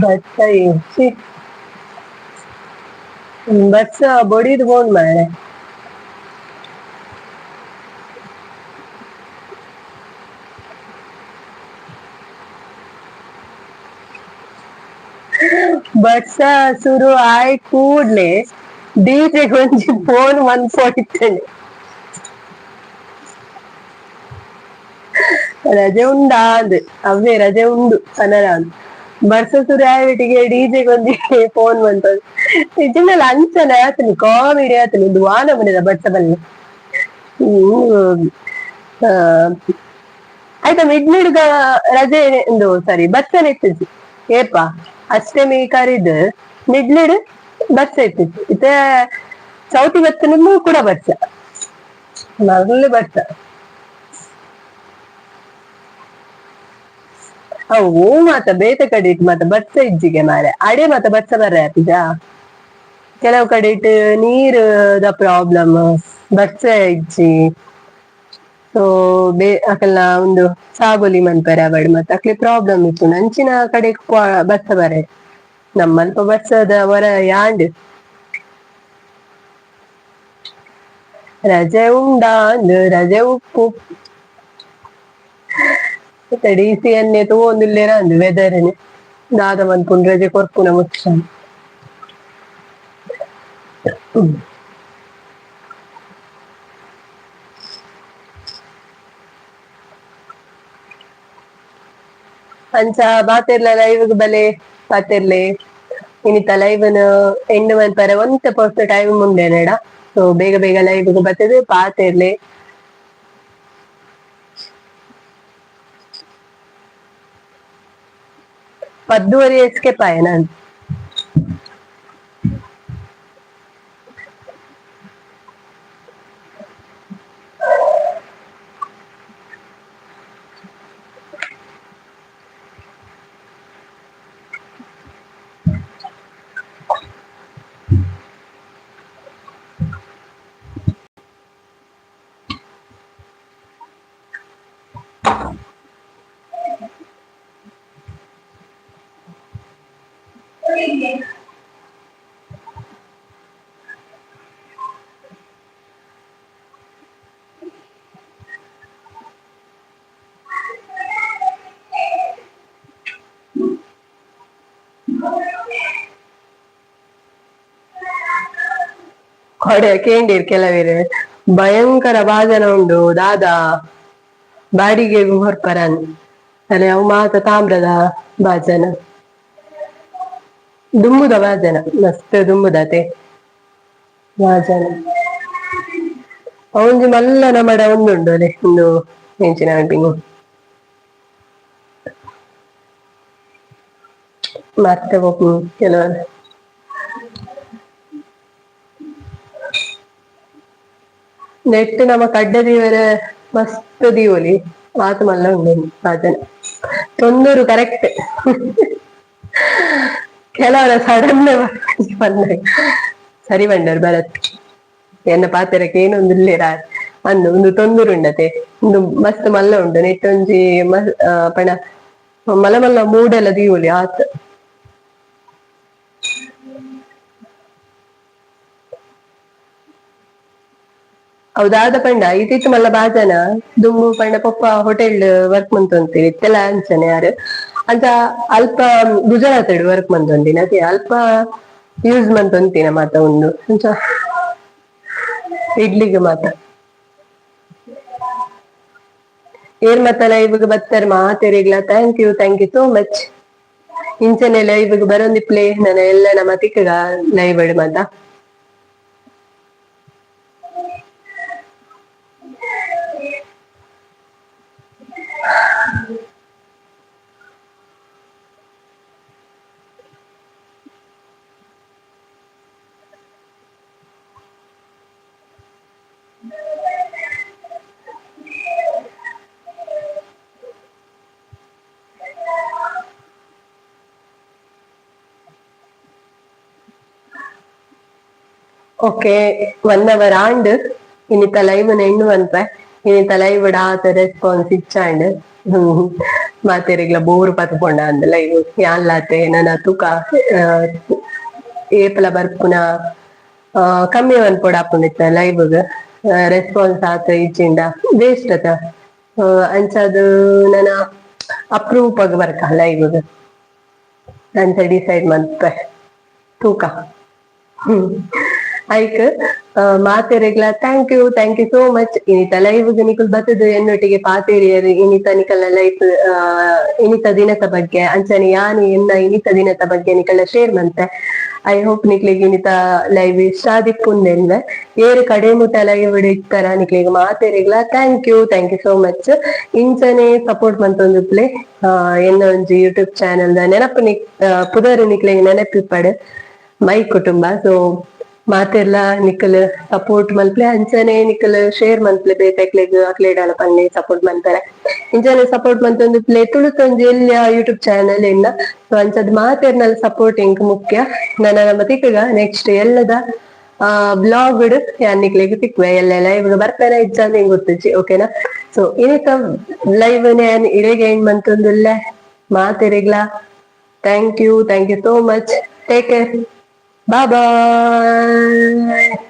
ಬರ್ಸ ಬರ್ಸ ಬೊಡಿದ್ ಬೋಂಡ್ ಮಾರ್ರೆ. ಬರ್ಸ ಸುರು ಆಯ್ ಕೂಡ್ಲೆ ಡಿಜೆ ಒಂಜಿ ಫೋನ್ ಮನ್ಪೊಡಿತ್ತಂಡ್. ರಜೆ ಉಂಡಾ ಅಂದ್ ಅವ್ವೇ ರಜೆ ಉಂಡು ಪನರ ಬರ್ಸ ಸುರು ಆಯ್ಬಿಟ್ಟಿಗೆ ಡಿಜೆ ಒಂಜಿ ಫೋನ್ ಮನ್ಪೊಡು ನಿಜಂಡಲ ಅಂಚನೆ ಆತುಂಡು ಕಾಮಿಡಿ ಆತುಂಡು ಉಂದು ವಾ ನಮೂನೆದ ಬರ್ಸ ಬಲ್ಲೆ. ಹ್ಮ್ ಆಯ್ತಾ ಮಿಡ್ಲಿಡ್ಗ ರಜೆ ಇಂದು ಸಾರಿ ಬರ್ಸನೆ ಇತ್ತಿಜಿ ಏಪ ಅಷ್ಟಮಿ ಕರಿದ್ ಮಿಡ್ಲಿಡ್ ಬರ್ಸ ಇತ್ತಿಜಿ ಇತ್ತೆ ಚೌತಿ ಬತ್ತನೂ ಕೂಡ ಬರ್ಸ ಮರ್ಲ್ ಬರ್ಸ. ಅವು ಮಾತ ಬೇತೆ ಕಡೆಟ್ ಮಾತ ಬರ್ಸ ಇಜ್ಜಿಗೆ ಮಾರೆ ಅಡೆ ಮಾತ ಬರ್ಸ ಬರ್ರೆ ಆಪಿಜ ಕೆಲವು ಕಡೆಟ್ ನೀರ್ ದ ಪ್ರಾಬ್ಲಮ್ ಬರ್ಸ ಇಜ್ಜಿ. ಸೊ ಬೇ ಅಕಲ್ನ ಒಂದು ಸಾಗೊಲಿ ಮನ್ಪೆರೆ ಆವಡ್ ಮತ್ತ ಅಕ್ಲೆ ಪ್ರಾಬ್ಲಮ್ ಇಪ್ಪುಂಡು ಅಂಚಿನ ಕಡೆಕ್ ಬರ್ಸ ಬರೆ ನಮ್ಮಲ್ಪ ಬರ್ಸದ ವರ ಯಾಂಡ್. ರಜೆ ಉಂಡಾ ಅಂದ್ ರಜೆ ಉಪ್ಪು. ಡಿಸಿ ಅನ್ನೆ ತೂವೊಂದುಲ್ಲೆರ್ ಅಂದ್ ವೆದರ್ ನ್ ದಾದ ಮನ್ಪುಂಡು ರಜೆ ಕೊರ್ಪುನ ಮುಚ್ಚ. ಅಂಚ ಮಾತೆರ್ಲ ಲೈವ್ ಗ್ ಬಲೆ ಪಾತೆರ್ಲೆ ಇನಿತ ಲೈವ್ ನ್ ಎಂಡ್ ಮನ್ಪರೆ ಒಂತೆ ಪೊರ್ತು ಟೈಮ್ ಉಂಡು ಎನಡ ಸೊ ಬೇಗ ಬೇಗ ಲೈವ್ ಗ್ ಬತ್ತುದು ಪಾತೆರ್ಲೆ. ಪದ್ದುವರೆ ಎಸ್ಕೇಪ್ ಆಯೆನ ಕೊಡೆ ಕೇಂಡಿರ್ ಕೆಲವೇರು ಭಯಂಕರ ಬಾಜನ ಉಂಡು ದಾದಾ ಬಾಡಿಗೆ ಹೊರ್ಪರನ್ ಅಲೆ ಅವು ಮಾತ ತಾಮ್ರದ ಬಾಜನ ದುಂಬುದ ಬಾಜನ ಮಸ್ತ್ ದುಂಬುದತೆ ಬಾಜನ ಒಂಜಿ ಮಲ್ಲ ನಮಡ ಒಂದುಂಡು ಅಲೆ ಉಂದು ಎಂಚಿನ ಪನ್ಪಿನಿ ಮತ್ತೆ ಕೆಲವರು ನೆಟ್ ನಮ ಕಡ್ಡೆ ದೀವರೆ ಮಸ್ತ್ ದೀವೊಲಿ ಆತ್ ಮಲ್ಲ ಉಂಡು ಬಾಜನ ತೊಂದೂರು ಕರೆಕ್ಟ್ ಕೆಲವರ ಸಡನ್ ಬಂದಾಗ ಸರಿ ಬಂಡರ್ ಭರತ್ ಎನ್ನ ಪಾತೆರಕ್ಕೆ ಏನೊಂದು ಅಂದು ಒಂದು ತೊಂದೂರು ಉಂಡತೆ ಉಂದು ಮಸ್ತ್ ಮಲ್ಲ ಉಂಡು ನೆಟ್ ಒಂಜಿ ಪಂಡ ಮಲ್ಲ ಮಲ್ಲ ಮೂಡೆಲ್ಲ ದೀವೊಲಿ ಆತ್. ಅವು ದಾದ ಪಂಡ ಇತ್ತಿತ್ತು ಮಲ್ಲ ಬಾಜನ ದುಂಬು ಪಂಡ ಪೊಪ್ಪ ಹೋಟೆಲ್ ವರ್ಕ್ ಮಂತೊಂತಿರ್ ಇತ್ತೆಲ ಅಂಚನೆ ಯಾರು ಅಂಚ ಅಲ್ಪ ಗುಜರಾತ್ ವರ್ಕ್ ಮಂತೊಂದಿನ ಅತೆ ಅಲ್ಪ ಯೂಸ್ ಮಂತೊಂತಿನ ಮಾತ ಉಂದು ಅಂಚ ಇಡ್ಲಿಗ್ ಮಾತ. ಏರ್ ಮಾತ ಲೈವ್ ಗ್ ಬತ್ತರ್ ಮಾತೆರೆಗ್ಲ thank you thank you so much. ಇಂಚನೆ ಲೈವ್ ಗ್ ಬರೊಂದಿಪ್ಲೆ ನನ ಎಲ್ಲ ನಮ್ಮ ತಿಕ್ಕಗ ಲೈವ್ ಮಾತ. ಓಕೆ, 1 ಅವರ್ ಆಂಡ್. ಇನಿತ ಲೈವ್ ಎಂಡ್ ಮನ್ಪೆ. ಇನಿತ ಲೈವ್ ಆತ ರೆಸ್ಪಾನ್ಸ್ ಇಚ್ಚಾಂಡ್. ಮಾತೆರೆಗ್ಲ ಬೋರ್ ಪತ್ಕೊಂಡ ಅಂದ್ ಲೈವ್ ಯಾನ್ಲಾತೆ. ನನ ತುಕ, ಏಪಲ ಬರ್ಪುನ ಕಮ್ಮಿ ಮನ್ಪೊಡಾಪುಂಡು. ಲೈವ್ ರೆಸ್ಪಾನ್ಸ್ ಆತ ಇಜ್ಜಿಂಡ ವೇಸ್ಟ್ ಅತ. ಅಂಚಾದ್ ನನ ಅಪ್ರೂಪಗ್ ಬರ್ಕ ಲೈವ್ ಅಂಚ ಡಿಸೈಡ್ ಮನ್ಪೆ, ತೂಕ. ಐಕ್ ಮಾತೆರೆಗ್ಲ thank you, thank you so much. ಇನಿತ ಲೈವ್ ನಿಕುಲ್ ಬತ್ತದು ಎನ್ನೊಟ್ಟಿಗೆ ಪಾತೆರಿಯರು. ಇನಿತ ನಿಕಲ್ನ ಲೈಫ್, ಇನಿತ ದಿನದ ಬಗ್ಗೆ, ಅಂಚನೆ ಯಾನ್ ಎನ್ನ ಇನಿತ ದಿನದ ಬಗ್ಗೆ ನಿಕಲ್ನ ಶೇರ್ ಮಂತೆ. I hope ನಿಕ್ಲೆಗ್ ಇನಿತ ಲೈವ್ ಇಷ್ಟ ಆದಿಪ್ಪುಂದೆನ್ವೆ. ಏರು ಕಡೆ ಮುಟ್ಟ ಲೈವ್ ಇತ್ತರ, ನಿಕ್ಲೆಗ್ ಮಾತೆರೆಗ್ಲ thank you, thank you so much. ಇಂಚನೆ ಸಪೋರ್ಟ್ ಮಂತೊಂದುಪ್ಲೆ. ಎನ್ನ ಒಂಜಿ ಯೂಟ್ಯೂಬ್ ಚಾನೆಲ್ ದ ನೆನಪು ನಿಕ್ ಪುದರ್ ನಿಕ್ಲೆಗ್ ನೆನಪಿಪ್ಪಡ್, ಮೈ ಕುಟುಂಬ. ಸೊ ಮಾತೆರ್ಲ ನಿಕಲ್ ಸಪೋರ್ಟ್ ಮಲ್ಪ್ಲೆ. ಅಂಚನೆ ನಿಕಲ್ ಶೇರ್ ಮಲ್ಪ್ಲೆ ಬೇತೆಕ್ಲೆಗ್, ಅಕ್ಲೆಡಲ ಪನ್ಲೆ ಸಪೋರ್ಟ್ ಮನ್ಪರೆ. ಇಂಚನೆ ಸಪೋರ್ಟ್ ಮಂತೊಂದುಪ್ಲೆ. ತುಳುತೊಂಜಿ ಎಲ್ಯ ಯೂಟ್ಯೂಬ್ ಚಾನೆಲ್ ಎನ್ನ. ಸೊ ಅಂಚದ್ ಮಾತೆರ್ನಲ್ ಸಪೋರ್ಟ್ ಎಂಕ್ ಮುಖ್ಯ. ನನ ನಮ್ಮ ತಿಕ್ಕಗ ನೆಕ್ಸ್ಟ್ ಎಲ್ಲದ ವ್ಲಾಗ್ ಯಾನ್ ನಿಕ್ಲೆಗ್ ತಿಕ್ಕುವೆ. ಎಲ್ಲ ಲೈವ್ ಬರ್ಪೇನ ಇಜ್ಜ ಎಂಕ್ ಗೊತ್ತುಜ್ಜಿ, ಓಕೆನಾ? ಸೊ ಇನಿತ ಲೈವ್ ಯಾನ್ ಇಡೆಗೆ ಎಂಡ್ ಮಂತೊಂದುಲ್ಲೆ. ಮಾತೆರೆಗ್ಲಾ thank you, thank you so much. Take care, bye bye.